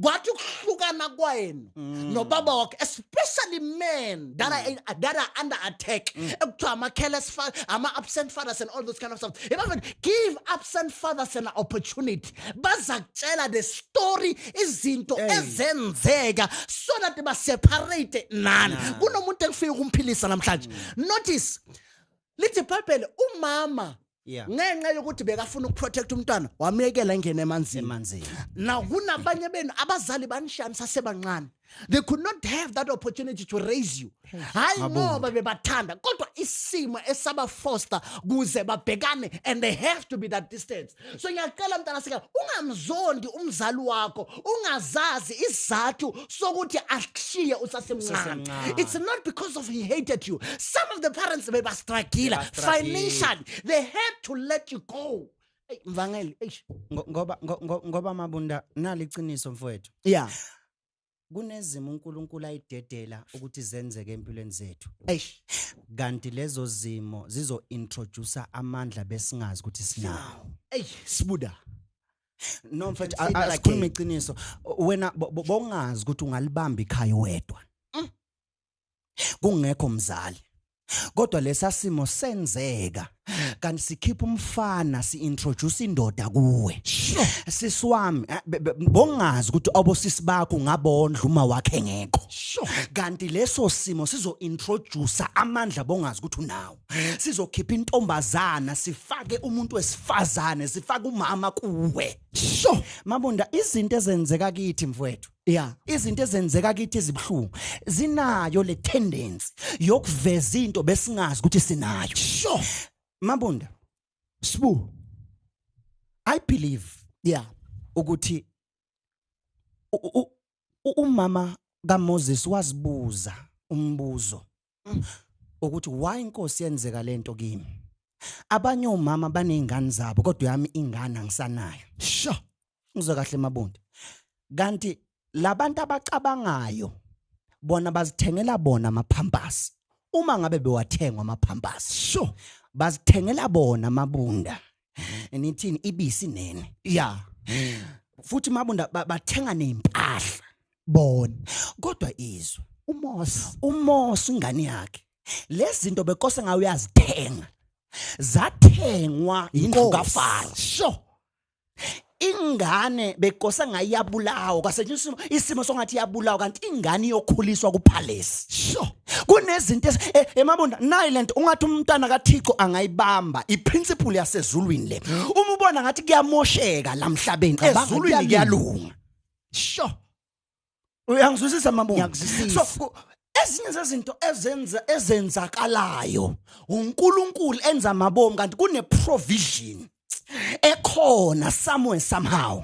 kwathi ukuhlukana kwenu nobaba wakhe, especially men that are under attack, ekuthiwa ama-careless ama-absent fathers and all those kind of stuff. Even give absent fathers an opportunity, bazakutshela the story, izinto ezenzeka so that ba-separate nani. Kunomuntu engifike ukumphilisa namhlanje. Notice, lithi iBhayibheli umama, ngenxa yokuthi bekafuna ukuprotect umntwana, wamyekela ingene emanzini. Emanzini. Now kunabanye benu abazali banishiya nisasebancane. They could not have that opportunity to raise you, hayi ngoba bebathanda, kodwa isimo esaba-force kuze babhekane, and they have to be that distance. So ngiyacela, mntana sika, ungamzondi umzali wakho ungazazi isizathu sokuthi akushiye usasemncane. Usasemncane. It's not because of he hated you. Some of the parents bebastruggle Bebastruggle. financially. They had to let you go. Hey, mvangeli, eish. Ngoba Mabunda, nali iqiniso, mfowethu. Kunezimo uNkulunkulu ayidedela ukuthi zenzeke empilweni zethu, Eish. kanti lezo zimo zizo introduce amandla besingazi ukuthi sinawo. Ey, Sibuda. No, mfethu, Say that asikhulume again. iqiniso. Wena bongazi ukuthi ungalibamba ikhaya wedwa kungekho mzali, kodwa lesa simo senzeka, kanti sikhipha umfana, si-introduce indoda kuwe. Sisi wami, bongazi ukuthi abosisi bakho ungabondla uma wakhe ngekho, kanti leso simo sizo-introduce amandla bongazi ukuthi unawo. Sizokhipha intombazana, sifake umuntu wesifazane, sifake umama kuwe. Mabunda, izinto ezenzeka kithi, mfowethu, izinto ezenzeka kithi ezibuhlungu zinayo le tendency yokuveza into besingazi ukuthi sinayo. Mabunda, Sibu. I believe ukuthi umama kaMoses wazibuza umbuzo ukuthi why inkosi yenzeka lento kimi. Abanye omama banezingane zabo, kodwa yami ingane angisanayo. Ngizwe kahle, Mabunda, kanti labantu abacabangayo bona bazithengela bona amapampers, uma ngabe bewathengwa amapampers. Bazithengela bona, Mabunda, nithini, ibisi nene. Futhi, Mabunda, bathenga nezimpahla. Bona. Kodwa izwe, uMose. uMose, ingane yakhe, lezi zinto bekose ngawe uyazithenga, zathengwa indlu kaFaro. Ingane bekose ngayiyabulawa, kwasetshenziswa isimo songathi iyabulawa, kanti ingane iyokhuliswa kupalace. Kunezinto emabunda, nayi lento ungathi umntana kaThixo angayibamba, iprinciple yasezulwini le. Uma ubona ngathi kuyamosheka la emhlabeni, Cabanga, ezulwini kuyalunga. Kuyalunga. Uyangizwisisa, Mabunda? Ngiyakuzwisisa. So ezinye zezinto ezenza ezenzakalayo, uNkulunkulu enza amabomu, kanti kune provision ekhona somewhere, somehow.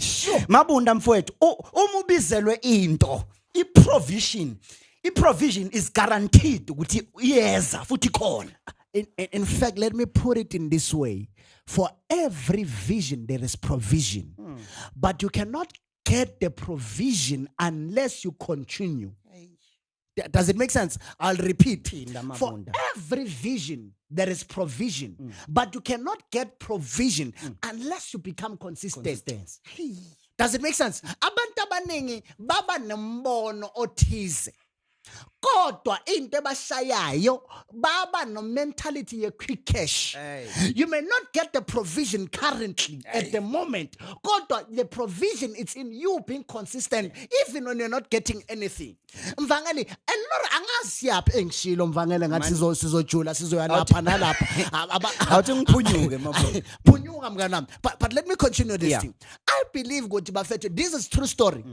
Mabunda, mfowethu, uma ubizelwe into, i-provision is guaranteed ukuthi iyeza futhi ikhona. In fact, let me put it in this way. For every vision, there is provision. But you cannot get the provision unless you continue. Does it make sense? I'll repeat. Phinda, For Mabunda. every vision, there is provision. But you cannot get provision unless you become consistent. Consistency. Does it make sense? Abantu abaningi baba nembono othize. Kodwa into ebashayayo baba no mentality ye quick cash. You may not get the provision currently at the moment, kodwa the provision, it's in you being consistent even when you're not getting anything. Mvangeli, and lord, angazi yaphi engishilo, mvangeli, ngathi sizojula, sizoya lapha nalapha. Awuthi ngiphunyuke, Mabunda. Phunyuka, mnganami. But let me continue this thing. I believe ukuthi, bafethu, this is true story.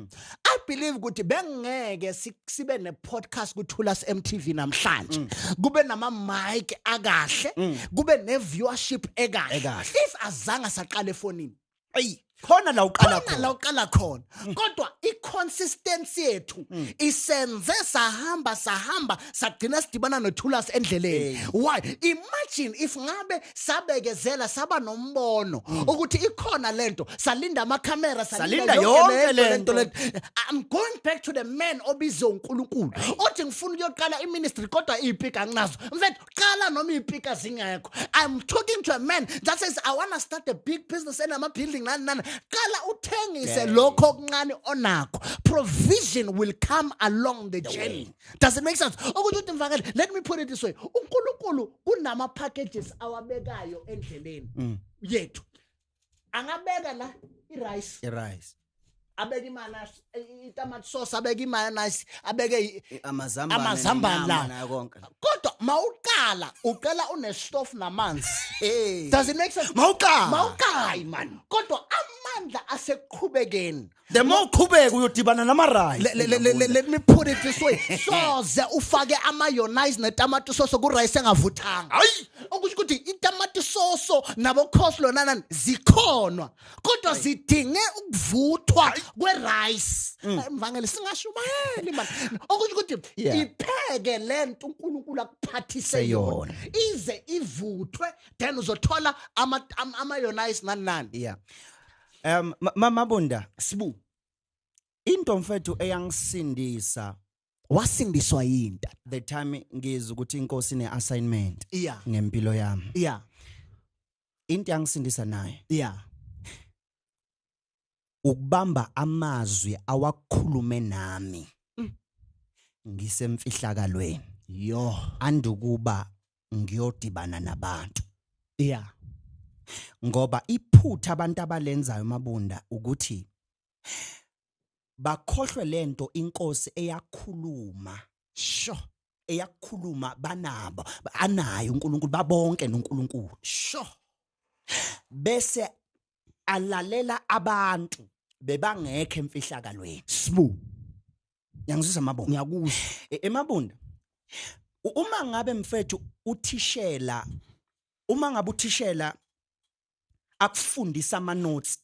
I believe ukuthi bengeke sibe ne podcast kuThulas MTV namhlanje, kube nama mic akahle, kube ne viewership ekahle Ekahle. if azange saqala efonini. Ayi, khona la uqala khona la khona. Uqala khona, kodwa i-consistency yethu isenze sahamba, sahamba, sagcina sidibana noThulas endleleni. Why? Imagine if ngabe sabekezela, saba nombono ukuthi ikhona lento, salinda amakhamera, salinda yonke lento lento. Lento. I'm going back to the man obizwe uNkulunkulu othi ngifuna ukuyoqala iministry kodwa izipika anginazo. Mfethu, qala noma izipika zingekho. I'm talking to a man that says, "I want to start a big business enama building nani nani." Qala uthengise lokho okuncane onakho. Provision will come along the journey. Does it make sense ukuthi uthi, mvangeli, let me put it this way, uNkulunkulu kunama packages awabekayo endleleni yethu. Angabeka la i-rice, I-rice, abeke imayonnaise, itamati sauce, abeke imayonnaise, abeke amazambane, amazambane nenyama la. Nayo konke. Kodwa mawuqala, uqala unestofu namanzi. Hey. Does it make sense? Mawuqala. Mawuqala, man. Kodwa amandla aseqhubekeni. The more uqhubeka uyodibana nama-rice. Let me put it this way, soze ufake ama-mayonnaise netamati sauce ku-rice engavuthanga. Hayi. Okusho ukuthi itamati sauce nabo-coleslaw nanani zikhona, kodwa zidinge ukuvuthwa kwe-rice. Mvangeli, singashumayeli, man. Okusho ukuthi ipheke lento uNkulunkulu akuphathise yona Yona. ize ivuthwe, then uzothola ama-mayonnaise nani nani. Yeah, Mabunda, Sibu. Into, mfethu, eyangisindisa Wasindiswa yinto? The time ngizwa ukuthi inkosi ine-assignment ngempilo yami, into yangisindisa nayo ukubamba amazwi awakhulume nami ngisemfihlakalweni Yo. andukuba ngiyodibana nabantu, ngoba iphutha abantu abalenzayo, Mabunda, ukuthi bakhohlwe lento inkosi eyakhuluma eyakhuluma banabo anayo uNkulunkulu, babonke noNkulunkulu, bese alalela abantu bebangekho emfihlakalweni. Sibu. Yangizwisa, Mabunda? Ngiyakuzwa. Emabunda, uma ngabe, mfethu, uthishela, uma ngabe uthishela akufundisa ama notes,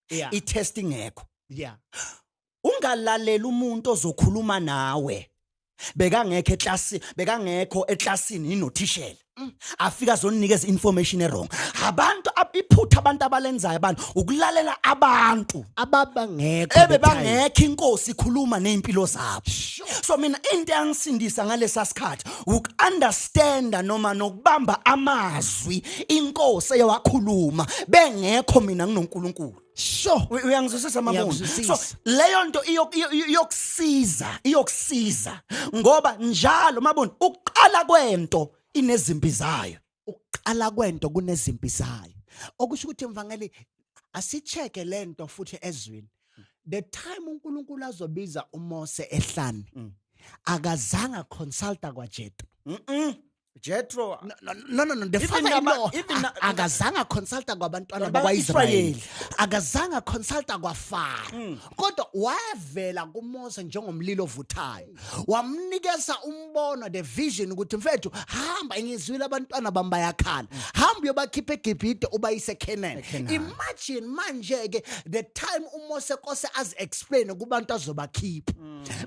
i-test ingekho, ungalalela umuntu ozokhuluma nawe bekangekho eklasi, bekangekho eklasini inothishela, afika azonikeza information e-wrong. Abantu iphutha abantu abalenzayo abantu ukulalela abantu ababangekho ebebangekho inkosi ikhuluma nezimpilo zabo. So mina into yangisindisa ngalesa sikhathi uku-understanda noma nokubamba amazwi inkosi eyawakhuluma bengekho mina nginoNkulunkulu. Uyangizwisisa, Mabunda? Ngiyakuzwisisa. So leyo nto iyokusiza, iyokusiza, ngoba njalo, Mabunda, ukuqala kwento inezimpi zayo. Ukuqala kwento kunezimpi zayo. Okusho ukuthi, mvangeli, asicheke lento futhi ezwini. The time uNkulunkulu azobiza uMose ehlane, akazange consulta kwaJethro. Jethro. No, the Even father-in-law even akazange consulta kwabantwana Baba bakwa-Israyeli, Israyeli. Akazange consulta kwaFaro, kodwa wavela kuMose njengomlilo ovuthayo, wamnikeza umbono, the vision, ukuthi mfethu, hamba, ngizwile abantwana bami bayakhala, hamba uyobakhipha eGibhite ubayise eCanaan. eCanaan. Imagine manje ke the time uMose kose azi explain kubantu azobakhipha,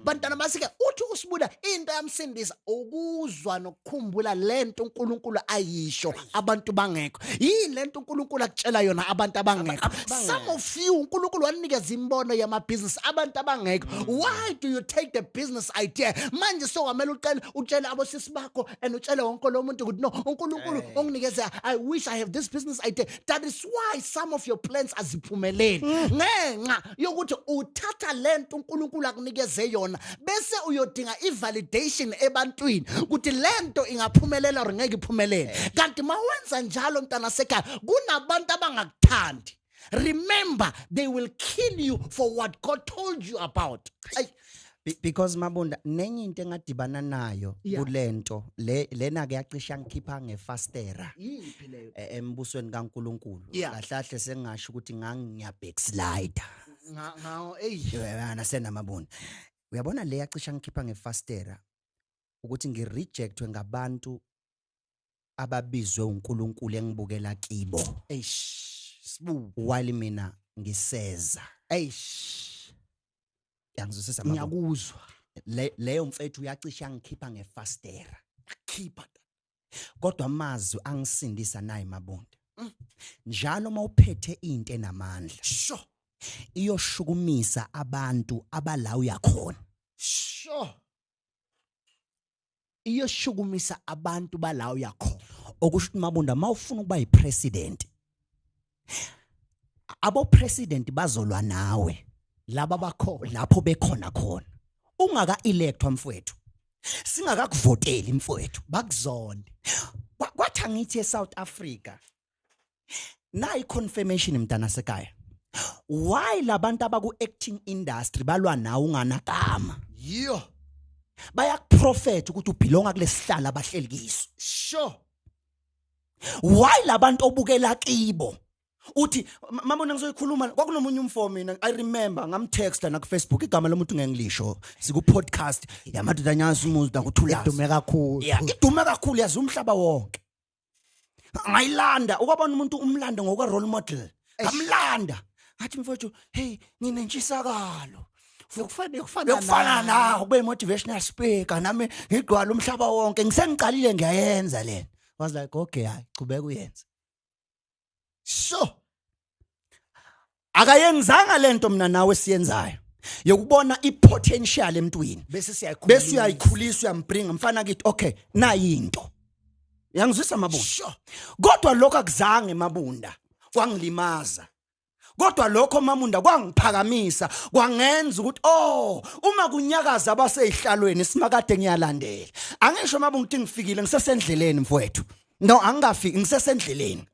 bantwana basike. Uthi usibuda into yamsindisa ukuzwa nokukhumbula utshela lento uNkulunkulu ayisho abantu bangekho. Yini lento uNkulunkulu akutshela yona abantu abangekho? Some of you, uNkulunkulu wanikeza imbono yama-business abantu abangekho. Why do you take the business idea manje? So kwamele ucele, utshele abosisi bakho and utshele wonke lo muntu ukuthi, no, uNkulunkulu onginikeze, I wish I have this business idea. That is why some of your plans aziphumeleli, ngenxa yokuthi uthatha lento uNkulunkulu akunikeze yona bese uyodinga i-validation ebantwini ukuthi lento ingaphumelela or ngeke iphumelele. Kanti mawenza njalo, mntana sekhaya, kunabantu abangakuthandi. Remember, they will kill you for what God told you about. Ay. Because Mabunda, nenye into engadibana nayo kulento le, lena ke yacisha ngikhipha ngefastera Yiphi leyo? Embusweni kaNkuluNkulu. Kahle kahle sengasho ukuthi ngangiya backslider. Ngawo, eyi. Yena senamabunda, uyabona, le yacisha ngikhipha ngefastera ukuthi ngirejectwe ngabantu ababizwe uNkulunkulu engibukela kibo Eish, Sibu. While mina ngiseza. Eish. Yangizwisisa, Mabunda? Ngiyakuzwa. Leyo mfethu uyacisha ngikhipha ngefastera. Khipha. Kodwa amazwi angisindisa naye, Mabunda, njalo mawuphethe into enamandla, iyoshukumisa abantu abala uyakhona. Sure, iyoshukumisa abantu bala uyakhona. Okusho ukuthi, Mabunda, mawufuna ukuba yipresident, abo president bazolwa nawe. Laba bakhona. Lapho bekhona khona ungaka electwa, mfowethu, singakakuvoteli, mfowethu. Bakuzonde. Kwathi angithi eSouth Africa nayi confirmation, mntana sekhaya, why labantu abaku acting industry balwa nawe unganagama? Yiyo. Bayakuprofet ukuthi ubelonga kulesihlalo abahleli kiso. Why labantu obukela kibo uthi, "Mabona, ngizoyikhuluma." Kwakunomunye umfo mina, I remember ngamtexta na ku Facebook, igama lomuntu ngeke ngilisho, siku podcast yamadoda nyazi umuzi nakuthulazi. Edume kakhulu. Yeah, idume kakhulu, yazi umhlaba wonke. Ngayilanda ukwabona umuntu umlando ngokwe role model, ngamlanda ngathi, "Mfowethu, hey, nginentshisakalo Yokufana yokufana nawe, kube motivational speaker, nami ngigcwala umhlaba wonke, ngisengicalile, ngiyayenza lena." Was like, "Okay, hayi, chubeka uyenze." Akayenzanga lento mina nawe siyenzayo yokubona ipotential emntwini bese siyayikhulisa. Bese uyayikhulisa, uyambringa, mfana kithi, okay, nayi into. Uyangizwisa, Mabunda? Kodwa lokho akuzange, Mabunda, kwangilimaza, kodwa lokho, Mabunda, kwangiphakamisa, kwangenza ukuthi, oh, uma kunyakaza abaseyihlalweni, simakade ngiyalandela. Angisho, Mabunda, ukuthi ngifikile, ngisesendleleni, mfowethu. No, angikafiki, ngisesendleleni,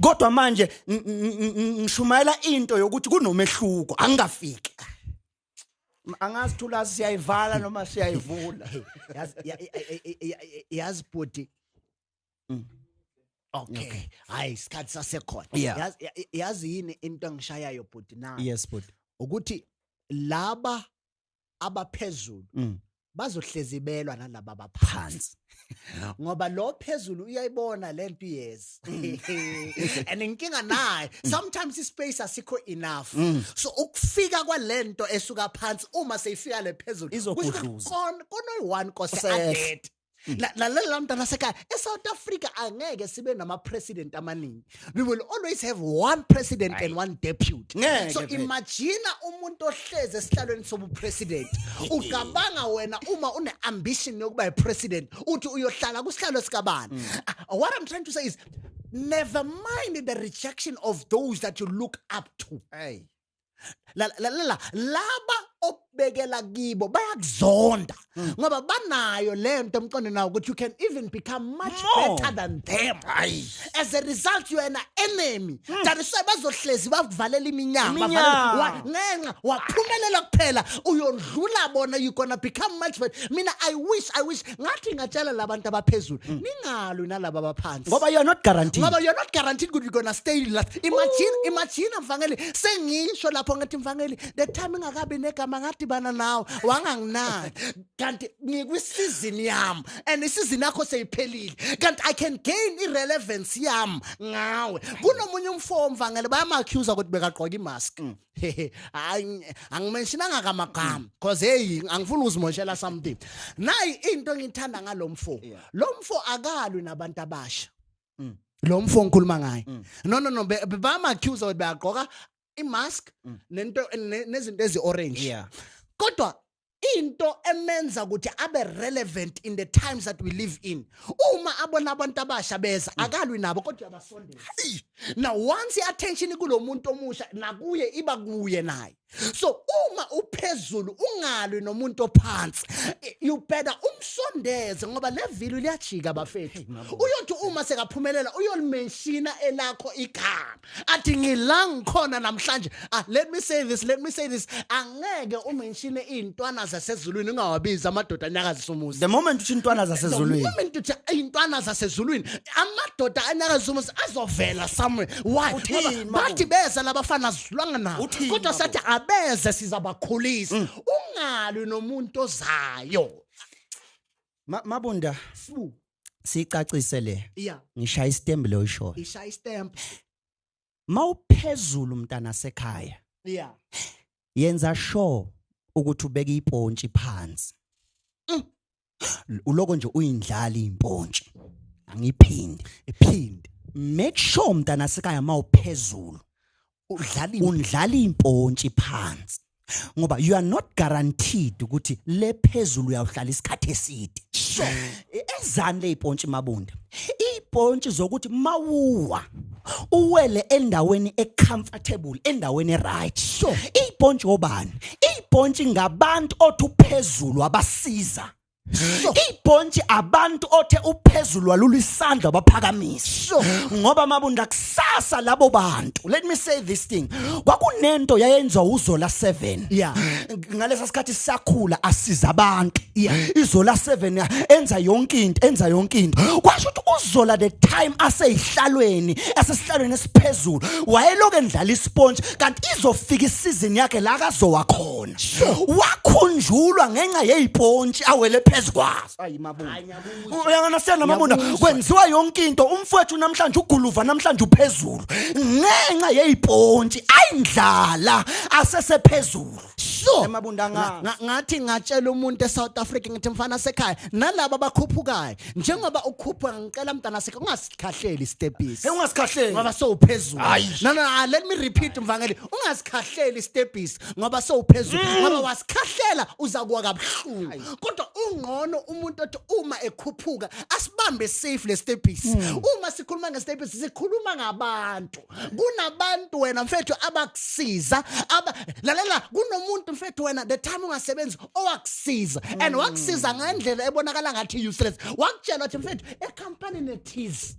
kodwa manje ngishumayela into yokuthi kunomehluko, angikafiki. Angazi, Thula, siyayivala noma siyayivula? Yazi, yazi bhuti, okay, hayi, isikhathi sasekhona. Yazi yini into engishayayo, bhuti, na? Yes, but Ukuthi laba abaphezulu bazohlezi belwa nalaba abaphansi, phansi, ngoba lo phezulu uyayibona lento iyeza and inkinga naye, sometimes ispace asikho enough, so ukufika kwalento esuka phansi, uma seyifika le phezulu, Izogudluza. Konoyi-one kose Usehle. adede. Lalela mntana sekhaya, eSouth Africa angeke sibe nama-president amaningi. We will always have one president and one deputy. Ngeke So vele. imagine umuntu ohlezi esihlalweni sobupresident, ucabanga wena uma une-ambition yokuba yi-president uthi uyohlala kusihlalo sikabani? Ah, what I'm trying to say is, never mind the rejection of those that you look up to. Hey. La la la laba obekela kibo bayakuzonda ngoba banayo lento emqondweni nawo ukuthi you can even become much More. better than them. Hayi. As a result, you are an enemy. That is why bazohlezi bakuvalela iminyango. Iminyango. Ngenxa waphumelela kuphela uyondlula bona, you gonna become much better. Mina I wish ngathi ngatshela labantu abaphezulu, ningalwi nalaba abaphansi. Ngoba you are not guaranteed. Ngoba you're not guaranteed good, you're gonna stay last. Imagine, imagine, mfangeli, sengisho lapho ngathi, mfangeli, the time ingakabi negama, ngathi Ngadibana nawe wanganginaki, kanti ngikwi-season yami and isizini yakho seyiphelile, kanti I can gain irelevance yami ngawe. Kunomunye umfo, mvangele, bayama-accuse ukuthi bekagqoka imask. Hayi, angimentionanga kamagama because hey, angifuni ukuzimoshela something. Nayi into engithanda ngalo mfo. Lo mfo akalwi nabantu abasha. Lo mfo ngikhuluma ngaye, no, bama-accuse ukuthi bayagqoka imask nento nezinto ezi-orange, kodwa into emenza ukuthi abe relevant in the times that we live in, uma abona abantu abasha beza, akalwi nabo kodwa uyabasondeza. Now once i-attention kulo muntu omusha, nakuye iba kuye naye. So uma uphezulu, ungalwi nomuntu ophansi, you better umsondeze, ngoba le vili liyajika, bafethu. Uyothi uma sekaphumelela, uyolimenshina elakho igama, athi ngila ngikhona namhlanje. Ah, let me say this, let me say this: angeke umenshine iy'ntwana zasezulwini ungawabizi amadoda anyakazisa umuzi. The moment uthi intwana zasezulwini, The moment uthi iy'ntwana zasezulwini, amadoda anyakazisa umuzi azovela somewhere. Why? Uthini, Ngoba Mabunda? bathi beza labafana, sizulwanga nabo, Uthini, kodwa Mabunda? sathi abeze, sizabakhulisa. Ungalwi nomuntu ozayo. Mabunda, Sibu. sicacise le. Ngishaya istembu leyo ishoyo. Ishaya istamp. Mawuphezulu, mntana sekhaya, yenza sure ukuthi ubeke ipontshi phansi. Uloko nje uyindlala impontshi. Angiphinde. Iphinde. Make sure, mntana sekhaya, mawuphezulu, udlala undlala impontshi phansi, ngoba you are not guaranteed ukuthi le phezulu uyawuhlala isikhathi eside. Sure. Ezani le ipontshi, Mabunda? Ipontshi zokuthi mawuwa, uwele endaweni ecomfortable, endaweni eright. Ipontshi obani? Ipontshi ngabantu othi uphezulu abasiza. Ipontshi abantu othe uphezulu walula isandla baphakamisa. Ngoba, Mabunda, kusasa labo bantu, let me say this thing, kwakunento yayenziwa uZola 7. Ngalesa sikhathi sisakhula, asiza abantu. IZola 7 enza yonke into, enza yonke into. Kwasho ukuthi uZola, the time aseyihlalweni, asesihlalweni esiphezulu, wayeloke endlala isponge, kanti izofika isizini yakhe la kazowa khona. Wakhunjulwa ngenxa yeyipontshi awele phezukwazo. Ayi, Mabunda, uyanganasena, Mabunda? Ngiyakuzwa. Kwenziwa yonke into. Umfowethu namhlanje uguluva, namhlanje uphezulu ngenxa yeyipontshi ayindlala asesephezulu. Emabunda, Ngathi ngatshela umuntu eSouth Africa, ngithi mfana sekhaya, nalabo abakhuphukayo, njengoba ukhuphuka, ngicela mntana sekhaya ungasikhahleli istepisi. Hey, ungasikhahleli. Ngoba sowuphezulu. Hayi. No, ah, let me repeat, mvangeli, ungasikhahleli istepisi ngoba sowuphezulu, ngoba wasikhahlela uza kuwa kabuhlungu. Kodwa ungcono umuntu othi uma ekhuphuka asibambe safe le stepisi. Uma sikhuluma ngestepisi, sikhuluma ngabantu. Kunabantu wena mfethu abakusiza, aba lalela, kunomuntu mfethu wena the time ungasebenzi owakusiza, and wakusiza ngendlela ebonakala ngathi useless. Wakutshela ukuthi mfethu, ecompany ethize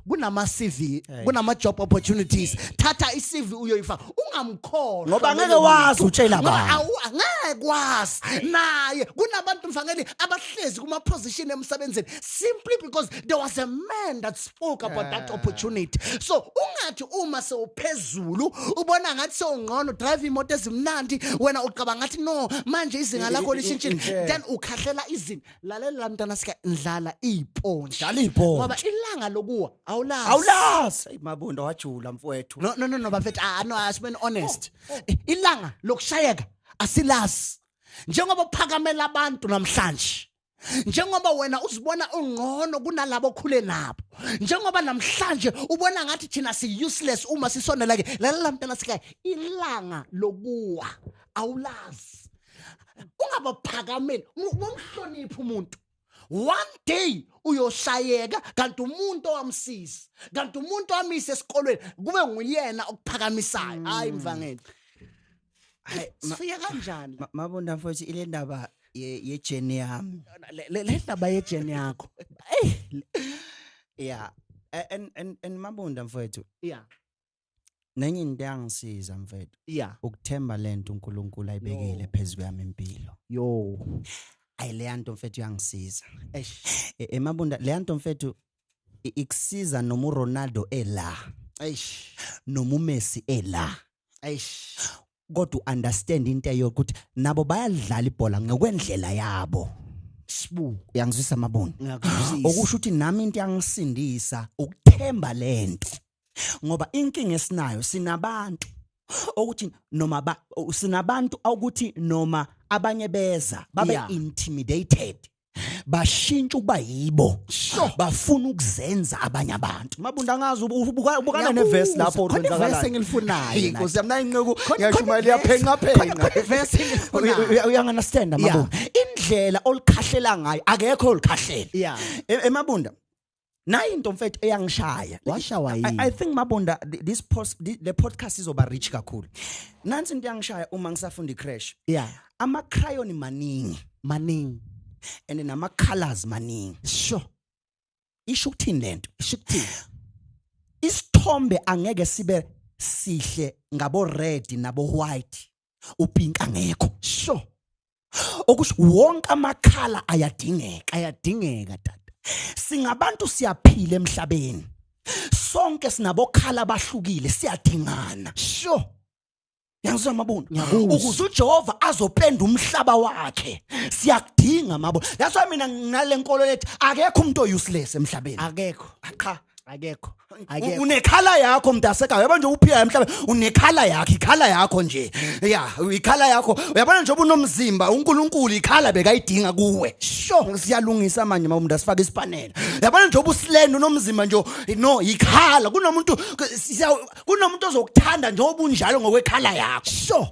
kunama CV, kunama job opportunities, thatha iCV uyoyifaka. Ungamkhohlwa Ngoba ngeke loyo wazi muntu. utshela Ngoba bani. Angeke wazi naye. Kunabantu, mfangeli, abahlezi kuma position emsebenzini simply because there was a man that spoke about that opportunity. So ungathi uma sewuphezulu ubona ngathi sewungcono, drive imoto ezimnandi, wena ucabanga ngathi no, manje izinga lakho lishintshile, then ukhahlela izinto. Lalela mntana sika, ndlala iyipontshi. Dlala iy'pontshi. Ngoba ilanga lokuwa awulazi. Awulazi. Hey, Mabunda, wajula mfowethu. No, bafethu, ah no, asibeni honest. Ilanga lokushayeka asilazi. Njengoba uphakamela abantu namhlanje, njengoba wena uzibona ungcono kunalabo okhule nabo, njengoba namhlanje ubona ngathi thina si useless uma sisondela ke, lalela mntana sika, ilanga lokuwa awulazi. Ungabaphakameli, umhloniphe umuntu. One day uyoshayeka, kanti umuntu owamsiza, kanti umuntu owamise esikolweni, kube nguyena okuphakamisayo. Hayi, mvangeli. Hayi, sifike kanjani? Mabunda mfowethu, ile ndaba ye-journey yami. Le ndaba ye-journey yakho. Ey. Yeah, and Mabunda mfowethu, nenye into yangisiza mfowethu, ukuthemba lento uNkulunkulu ayibekile phezu kwami impilo. Yo. Ayi, leya nto mfethu yangisiza. Eish. Mabunda, leya nto mfethu ikusiza noma uRonaldo ela, Eish. noma uMessi ela. Eish. Kodwa understand into eyokuthi nabo bayadlala ibhola ngokwendlela yabo. Sibu. Uyangizwisa, Mabunda? Ngiyakuzwisisa. Okusho ukuthi nami into yangisindisa ukuthemba lento, ngoba inkinga esinayo, sinabantu ukuthi noma ba sinabantu ukuthi noma abanye beza babe intimidated, bashintsha ukuba yibo, bafuna ukuzenza abanye abantu. Mabunda, angazi ubukana nevesi lapho. Khona ivesi engilifunayo. Inkosi yami, nayinceku ngiyashumayela, iyaphenqa phenqa. Khona ivesi engilifunayo. Uyangunderstand, Mabunda, indlela olikhahlela ngayo? Akekho olikhahlela. Emabunda, nayi into, mfethu, eyangishaya. Washawa yini? I think, Mabunda, this post the podcast izoba rich kakhulu. Nansi into yangishaya uma ngisafunda icreche. Ama crayon maningi. Maningi. And nama colors maningi. Isho ukuthini lento? Isho ukuthini? Isithombe angeke sibe sihle ngabo red nabo white, upink angekho. Okusho wonke amakhala ayadingeka. Ayadingeka, tata. Singabantu, siyaphila emhlabeni, sonke sinabokhala abahlukile, siyadingana. Yangizwa, Mabunda? Ngiyakuzwa. Ukuze uJehova azopenda umhlaba wakhe, siyakudinga, Mabunda. That's why mina nginale nkolo lethi akekho umuntu oyuseless emhlabeni. Akekho. Cha. Akekho. Akekho. Unecolour yakho, mntasekhaya. Uyabona nje uphila emhlabeni, unecolour yakho, icolour yakho nje ya, icolour yakho. Uyabona nje unomzimba, uNkulunkulu icolour bekayidinga kuwe. Siyalungisa manje, mabunda, sifake isipanela. Uyabona nje ubuslender, unomzimba nje, no, icolour. Kunomuntu ozokuthanda nje obunjalo ngokwecolour yakho.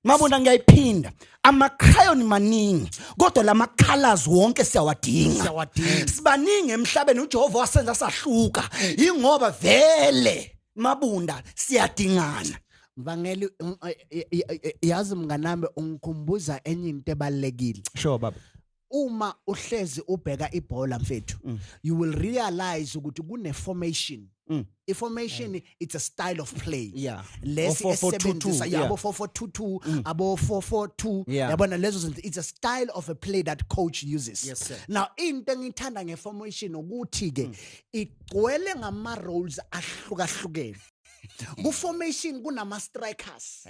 Mabunda, ngiyayiphinda, ama-crayon maningi, kodwa lama colors wonke siyawadinga. Siyawadinga. Sibaningi emhlabeni, uJehova wasenza sahluka, ingoba vele, Mabunda, siyadingana. Mvangeli, yazi mnganami, ungikhumbuza enye into ebalekile. Sure, baba. Uma uhlezi ubheka ibhola, mfethu, you will realize ukuthi kune formation. I-formation, it's a style of play. Lesi O 4-4-2-2, esebenzisa yabo 4422, abo 442. Yabona lezo zinto, it's a style of a play that coach uses. Yes, sir. Now into engithanda ngeformation ukuthi ke igcwele ngama roles ahlukahlukene. Ku formation kunama strikers,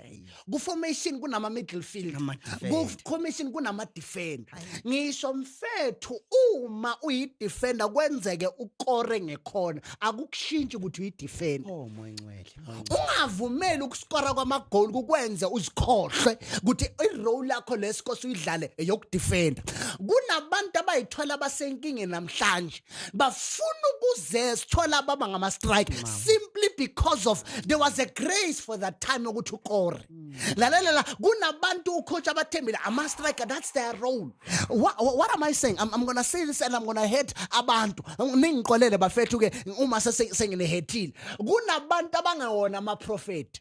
ku formation kunama midfield, Nama-defender. ku formation kunama defender. Ngisho, mfethu, uma uyi defender kwenzeke ukore ngekhona, akukushintshi ukuthi uyi defender. Oh, moyingcwele. Ungavumeli ukuskora kwamagoli kukwenze uzikhohlwe ukuthi irole yakho lesikose uyidlale eyokudefenda. Kunabantu abayithola basenkingeni namhlanje, bafuna ukuze sithola baba ngama strike simply because of there was a grace for that time yokuthi ukore. Lalela la, kunabantu ucoach abathembile ama striker, that's their role. What am I saying? I'm going to say this and I'm going to hate abantu. Ningixolele, bafethu ke, uma senginehethile. Kunabantu abangewona ama prophet.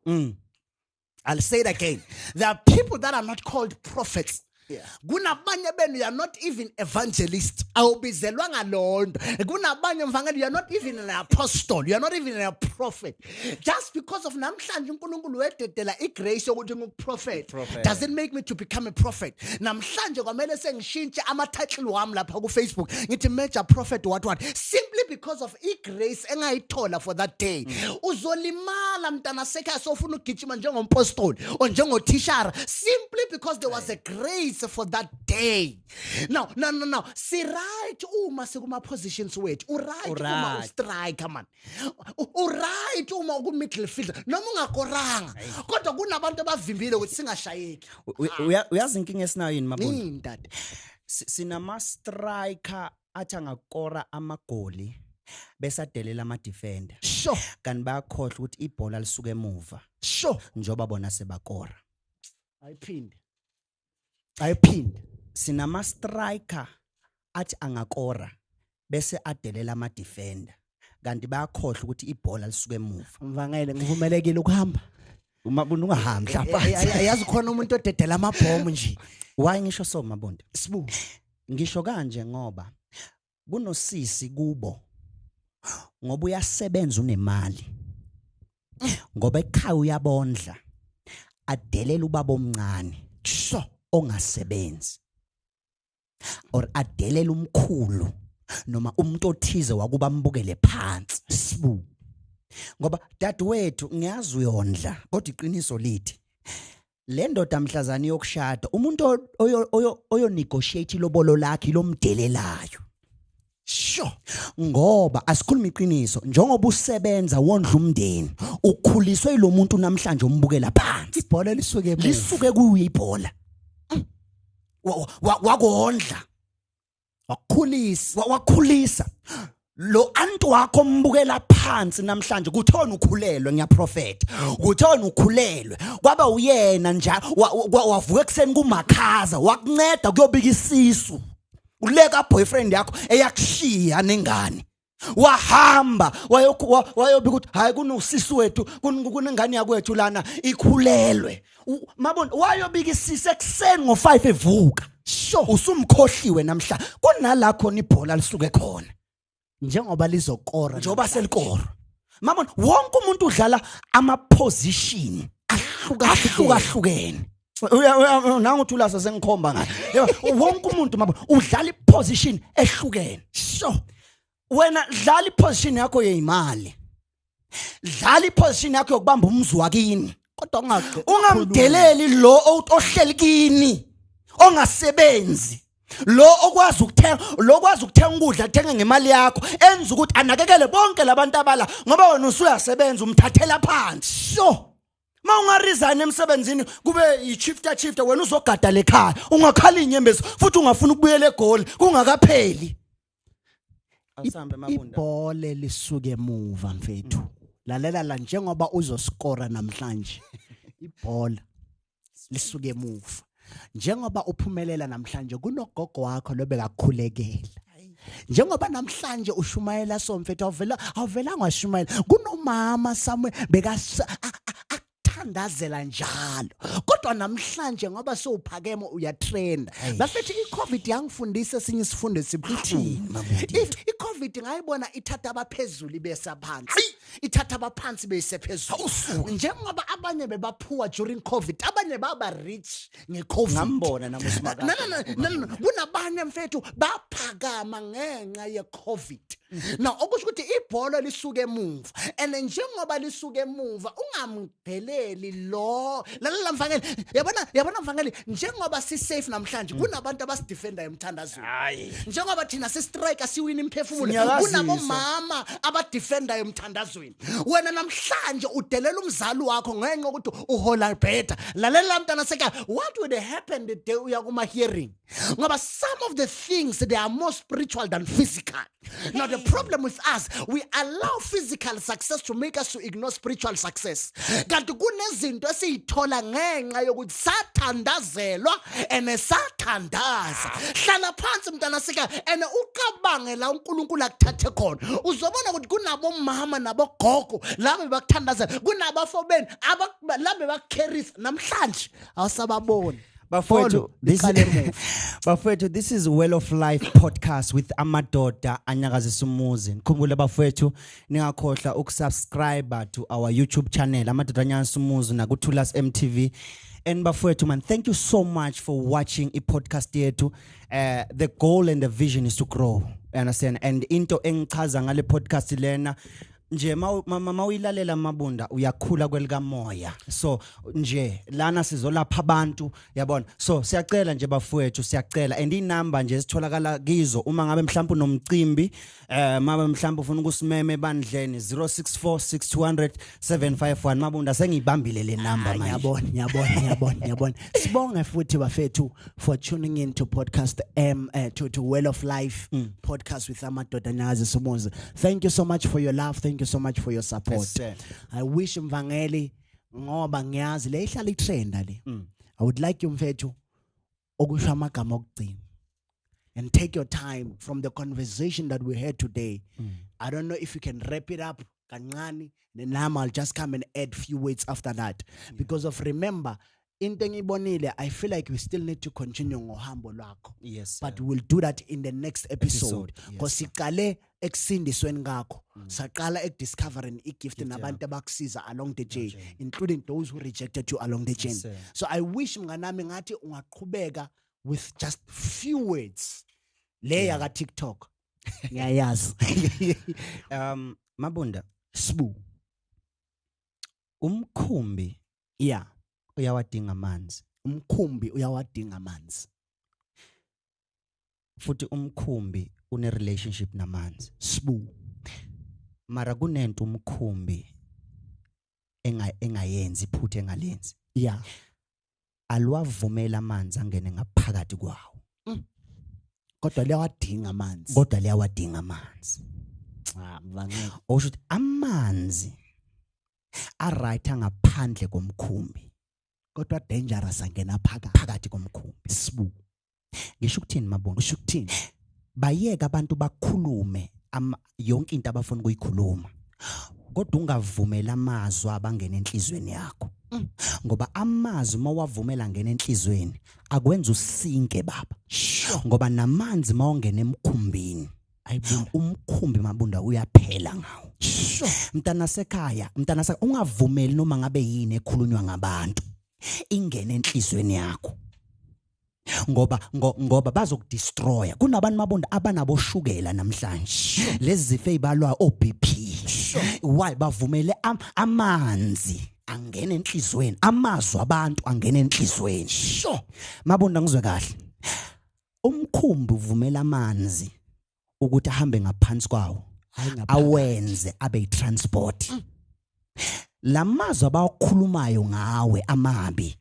I'll say it again. There are people that are not called prophets. Kunabanye benu, you are not even evangelist. Awubizelwa ngalonto. Kunabanye, mvangeli, you are not even an apostle. You are not even a prophet. Just because of namhlanje uNkulunkulu wededela igrace yokuthi nguprophet Prophet. doesn't make me to become a prophet. Namhlanje kwamele sengishintshe ama title wami lapha ku Facebook. Ngithi major prophet what what, simply because of igrace engayithola for that day. Uzolimala, mntana sekhaya, sofuna ukugijima njengompostoli or njengotishara simply because there was a grace for that day. Now, no, no, no. Si right uma sikuma positions wethu. U right uma u Uright. striker, man. U right uma uku midfielder. Noma ungakoranga. Kodwa kunabantu abavimbile ukuthi singashayeki. Uyazi inkinga esinayo yini, Mabunda? Yini, tata? Sinama striker athi angakora amagoli besadelela ama defender. Kanti bayakhohlwa ukuthi ibhola lisuke emuva. Njoba bona sebakora. Ayiphinde. Ayiphinde. Sinama striker athi angakora bese adelela ama defender. Kanti bayakhohlwa ukuthi ibhola lisuke emuva. Mvangele, ngivumelekile ukuhamba? Mabunda, ungahambi lapha. Yazi khona umuntu odedela amabhomu nje. Why ngisho so, Mabunda? Sibu. Ngisho kanje ngoba kunosisi kubo, ngoba uyasebenza, unemali, ngoba ekhaya uyabondla, adelela ubaba omncane ongasebenzi, or adelela umkhulu noma umuntu othize wakuba ambukele phansi. Sibu. Ngoba dadewethu, ngiyazi uyondla, kodwa iqiniso lithi le ndoda mhlazane yokushada, umuntu oyo negotiate ilobolo lakhe lomdelelayo. Sure. Ngoba asikhuluma iqiniso, njengoba usebenza wondla umndeni, ukhuliswe yilomuntu namhlanje umbukela phansi. Ibhola lisuke emuva. Lisuke kuye ibhola. Wakondla. Wakhulisa. Wakhulisa. Lo antu wakho ombukela phansi namhlanje kuthona ukhulelwe, ngiyaprofeta. Kuthona ukhulelwe. Kwaba uyena nje wavuka ekseni kumakhaza, wakunceda kuyobika isisu. Uleka boyfriend yakho eyakushiya nengane. Wahamba wayobika ukuthi hayi, kunosisi wethu, kunengane yakwethu lana ikhulelwe. Mabona wayobika isisi ekseni ngo5 evuka. Sure. Usumkhohliwe namhla. Kunala khona ibhola lisuke khona. Njengoba lizokora. Njengoba selikora. Mabona wonke umuntu udlala ama position ahlukahlukene. Uya nangu uthula sengikhomba ngayo. Yebo, wonke umuntu, mabona, udlala iposition ehlukene. Sure. Wena dlala iposition yakho yeyimali. Dlala iposition yakho yokubamba umzi wakini. Kodwa ungamdeleli lo ohleli kini ongasebenzi. Lo okwazi ukuthenga, lo okwazi ukuthenga ukudla, athenga ngemali yakho, enza ukuthi anakekele bonke labantu abala, ngoba wena usuyasebenza umthathela phansi. Sure. Ma ungaresign emsebenzini kube i-shifter shifter, wena uzogada lekhaya, ungakhala inyembezi futhi ungafuna ukubuyela eGoli kungakapheli. Asambe, Mabunda. Ibhola lisuke emuva, mfethu. Lalela la, njengoba uzoskora namhlanje, ibhola lisuke emuva. Njengoba uphumelela namhlanje, kunogogo wakho lobekakhulekela. Njengoba namhlanje ushumayela so, mfethu, awuvela ngashumayela, kunomama somewhere bekathandazela njalo. Kodwa namhlanje ngoba sowuphakeme, uyatrenda. Bafethu, iCovid yangifundisa esinye isifundo esibuhlungu. Mabunda? If iCovid ngayibona ithatha abaphezulu ibesa phansi, ithatha abaphansi beyise phezulu. Njengoba abanye bebaphuwa during COVID, abanye baba rich ngeCovid. Ngambona nami uSimakade. No, no, no, no, no. Kunabanye, mfethu, baphakama ngenxa yeCovid. Now okusho ukuthi ibhola lisuke emuva, and njengoba lisuke emuva, ungamdeleli lo. Lalela, mfangeli, yabona mfangeli, njengoba si safe namhlanje, kunabantu abasidefendayo emthandazweni. Hayi. Njengoba thina si-strike, siwina imphefumulo, Sinyakaziswa. kunabomama abadefendayo emthandazweni. Wena namhlanje udelela umzali wakho ngenxa yokuthi uhola better. Lalela, mntana sekhaya, what would happen the day uya kuma hearing? Ngoba some of the things, they are more spiritual than physical. Now the problem with us, we allow physical success to make us to ignore spiritual success. Kanti kunezinto esiyithola ngenxa yokuthi sathandazelwa and sathandaza. Hlala phansi, mntana sekhaya, and ucabange la uNkulunkulu akuthathe khona. Uzobona ukuthi kunabomama nabogogo labo bakuthandazela, kunabafobeni labo bakukherisa, namhlanje awusababoni. Bafowethu, this Liqale emuva. Bafowethu, this is Well of Life podcast with Amadoda Anyakazisa Umuzi. Nikhumbule bafowethu, ningakhohlwa ukusubscribe to our YouTube channel, Amadoda Anyakazisa Umuzi, nakuThulas MTV. And bafowethu man, thank you so much for watching i-podcast yethu. The goal and the vision is to grow. You understand? And into engichaza ngale podcast lena nje, mawuyilalela, Mabunda, uyakhula kwelikamoya. So nje lana sizolapha abantu, yabona. So siyacela nje bafowethu, siyacela, and inamba nje esitholakala kizo uma ngabe mhlawumbe unomcimbi, mabe mhlawumbe ufuna ukusimema ebandleni, 064 6200 751. Mabunda, sengiyibambile le number manje. Ngiyabona, ngiyabona, ngiyabona, ngiyabona. Sibonge futhi bafethu for tuning in to podcast m to Well of Life podcast with Amadoda Anyakazisa Umuzi. Thank you so much for your love, thank you so much for your support. Yes, sir. I wish, mvangeli, ngoba ngiyazi le ihlala itrenda le, I would like you, mfethu, okusho amagama okugcina and take your time from the conversation that we had today. I don't know if you can wrap it up kancane, then nami I'll just come and add few words after that, because of, remember, into engiyibonile, I feel like we still need to continue ngohambo lwakho. Yes. But we'll do that in the next episode. Episode, yes. Because siqale ekusindisweni kakho, saqala ekudiscovering igift nabantu abakusiza along the journey, including those who rejected you along the journey. Sir. So I wish, mnganami, ngathi ungaqhubeka with just few words le yaka TikTok, ngiyayazi. Mabunda. Sbu. Umkhumbi uyawadinga amanzi. Umkhumbi uyawadinga amanzi. Futhi umkhumbi une relationship namanzi. Sibu. Mara kunento umkhumbi engayenzi, iphutha engalenzi. Alwavumela amanzi angene ngaphakathi kwawo. Kodwa liyawadinga amanzi. Kodwa liyawadinga amanzi. Cha, mvangeli. Okusho ukuthi amanzi aright angaphandle komkhumbi. Kodwa dangerous angena phakathi. Phakathi komkhumbi. Sibu. Ngisho ukuthini Mabunda? Usho ukuthini? Bayeka abantu bakhulume yonke into abafuna ukuyikhuluma. Kodwa ungavumela amazwi abangena enhlizweni yakho. Ngoba amazwi mawavumela ngena enhlizweni akwenza usinke baba. Ngoba namanzi mawongena emkhumbini, umkhumbi Mabunda uyaphela ngawo. Mntana sekhaya, mntana ungavumeli noma ngabe yini ekhulunywa ngabantu ingene enhlizweni yakho. Ngoba ngoba bazokudestroya. Kunabantu Mabunda abanaboshukela namhlanje. Lezi zifo ezibalwa oBP. Why bavumele amanzi angena enhlizweni, amazwi abantu angena enhlizweni. Mabunda ngizwe kahle. Umkhumbi uvumela amanzi ukuthi ahambe ngaphansi kwawo, awenze abe yitransport. Lamazwi abawakhulumayo ngawe amabi,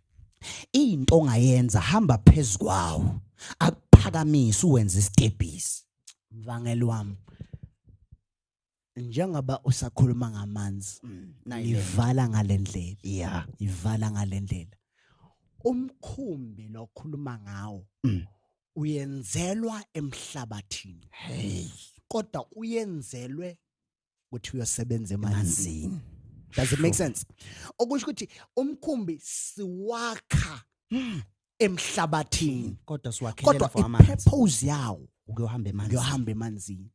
into ongayenza hamba phezukwawo, akuphakamise uwenze isitebhisi. Mvangeli wami, njengoba usakhuluma ngamanzi, ivala ngalendlela. Ivala ngalendlela. Umkhumbi lokhuluma ngawo uyenzelwa emhlabathini. Hey, kodwa uyenzelwe ukuthi uyosebenza emanzini. Does it make sense? Okusho ukuthi umkhumbi siwakha emhlabathini, kodwa siwakhelela for amanzi. Kodwa ipurpose yawo ukuyohamba emanzini. Ukuyohamba emanzini.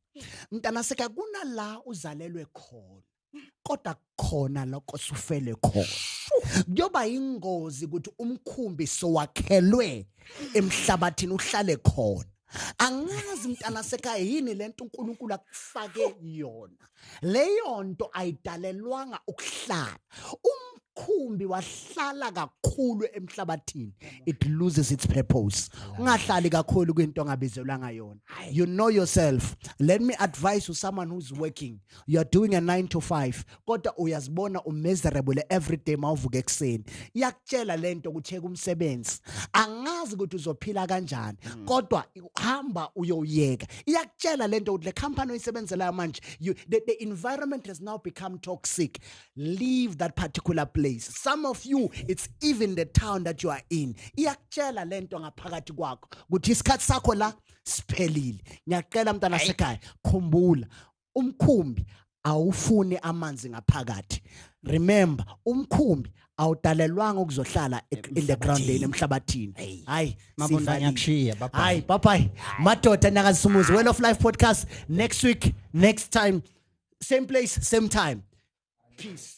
Mntana seka kunala uzalelwe khona, kodwa khona lokho sufele khona. Kuyoba ingozi ukuthi umkhumbi sowakhelwe emhlabathini uhlale khona. Angazi mntana sekhaya yini lento uNkulunkulu akufake yona. Leyo nto ayidalelwanga ukuhlala. Umkhumbi wahlala kakhulu emhlabathini, it loses its purpose. Ungahlali kakhulu kwinto ongabizelwanga yona. You know yourself. Let me advise you, someone who's working, you are doing a 9 to 5, kodwa uyazibona umiserable every day mawuvuka ekuseni. Iyakutshela lento ukuthi yeka umsebenzi. Angazi ukuthi uzophila kanjani, kodwa hamba uyoyeka. Iyakutshela lento ukuthi le company oyisebenzelayo manje, the environment has now become toxic. Leave that particular place. Some of you, it's even the town that you are in. Iyakutshela lento ngaphakathi kwakho ukuthi isikhathi sakho la siphelile. Ngiyacela mntana sekhaya, khumbula umkhumbi awufuni amanzi ngaphakathi. Remember, umkhumbi awudalelwanga ukuzohlala in the ground emhlabathini. Hayi Mabunda, ngiyakushiya. Bye bye. Hayi, bye bye. Madoda Nyakazisumuzi, Well of Life podcast next week, next time, same place, same time. Peace.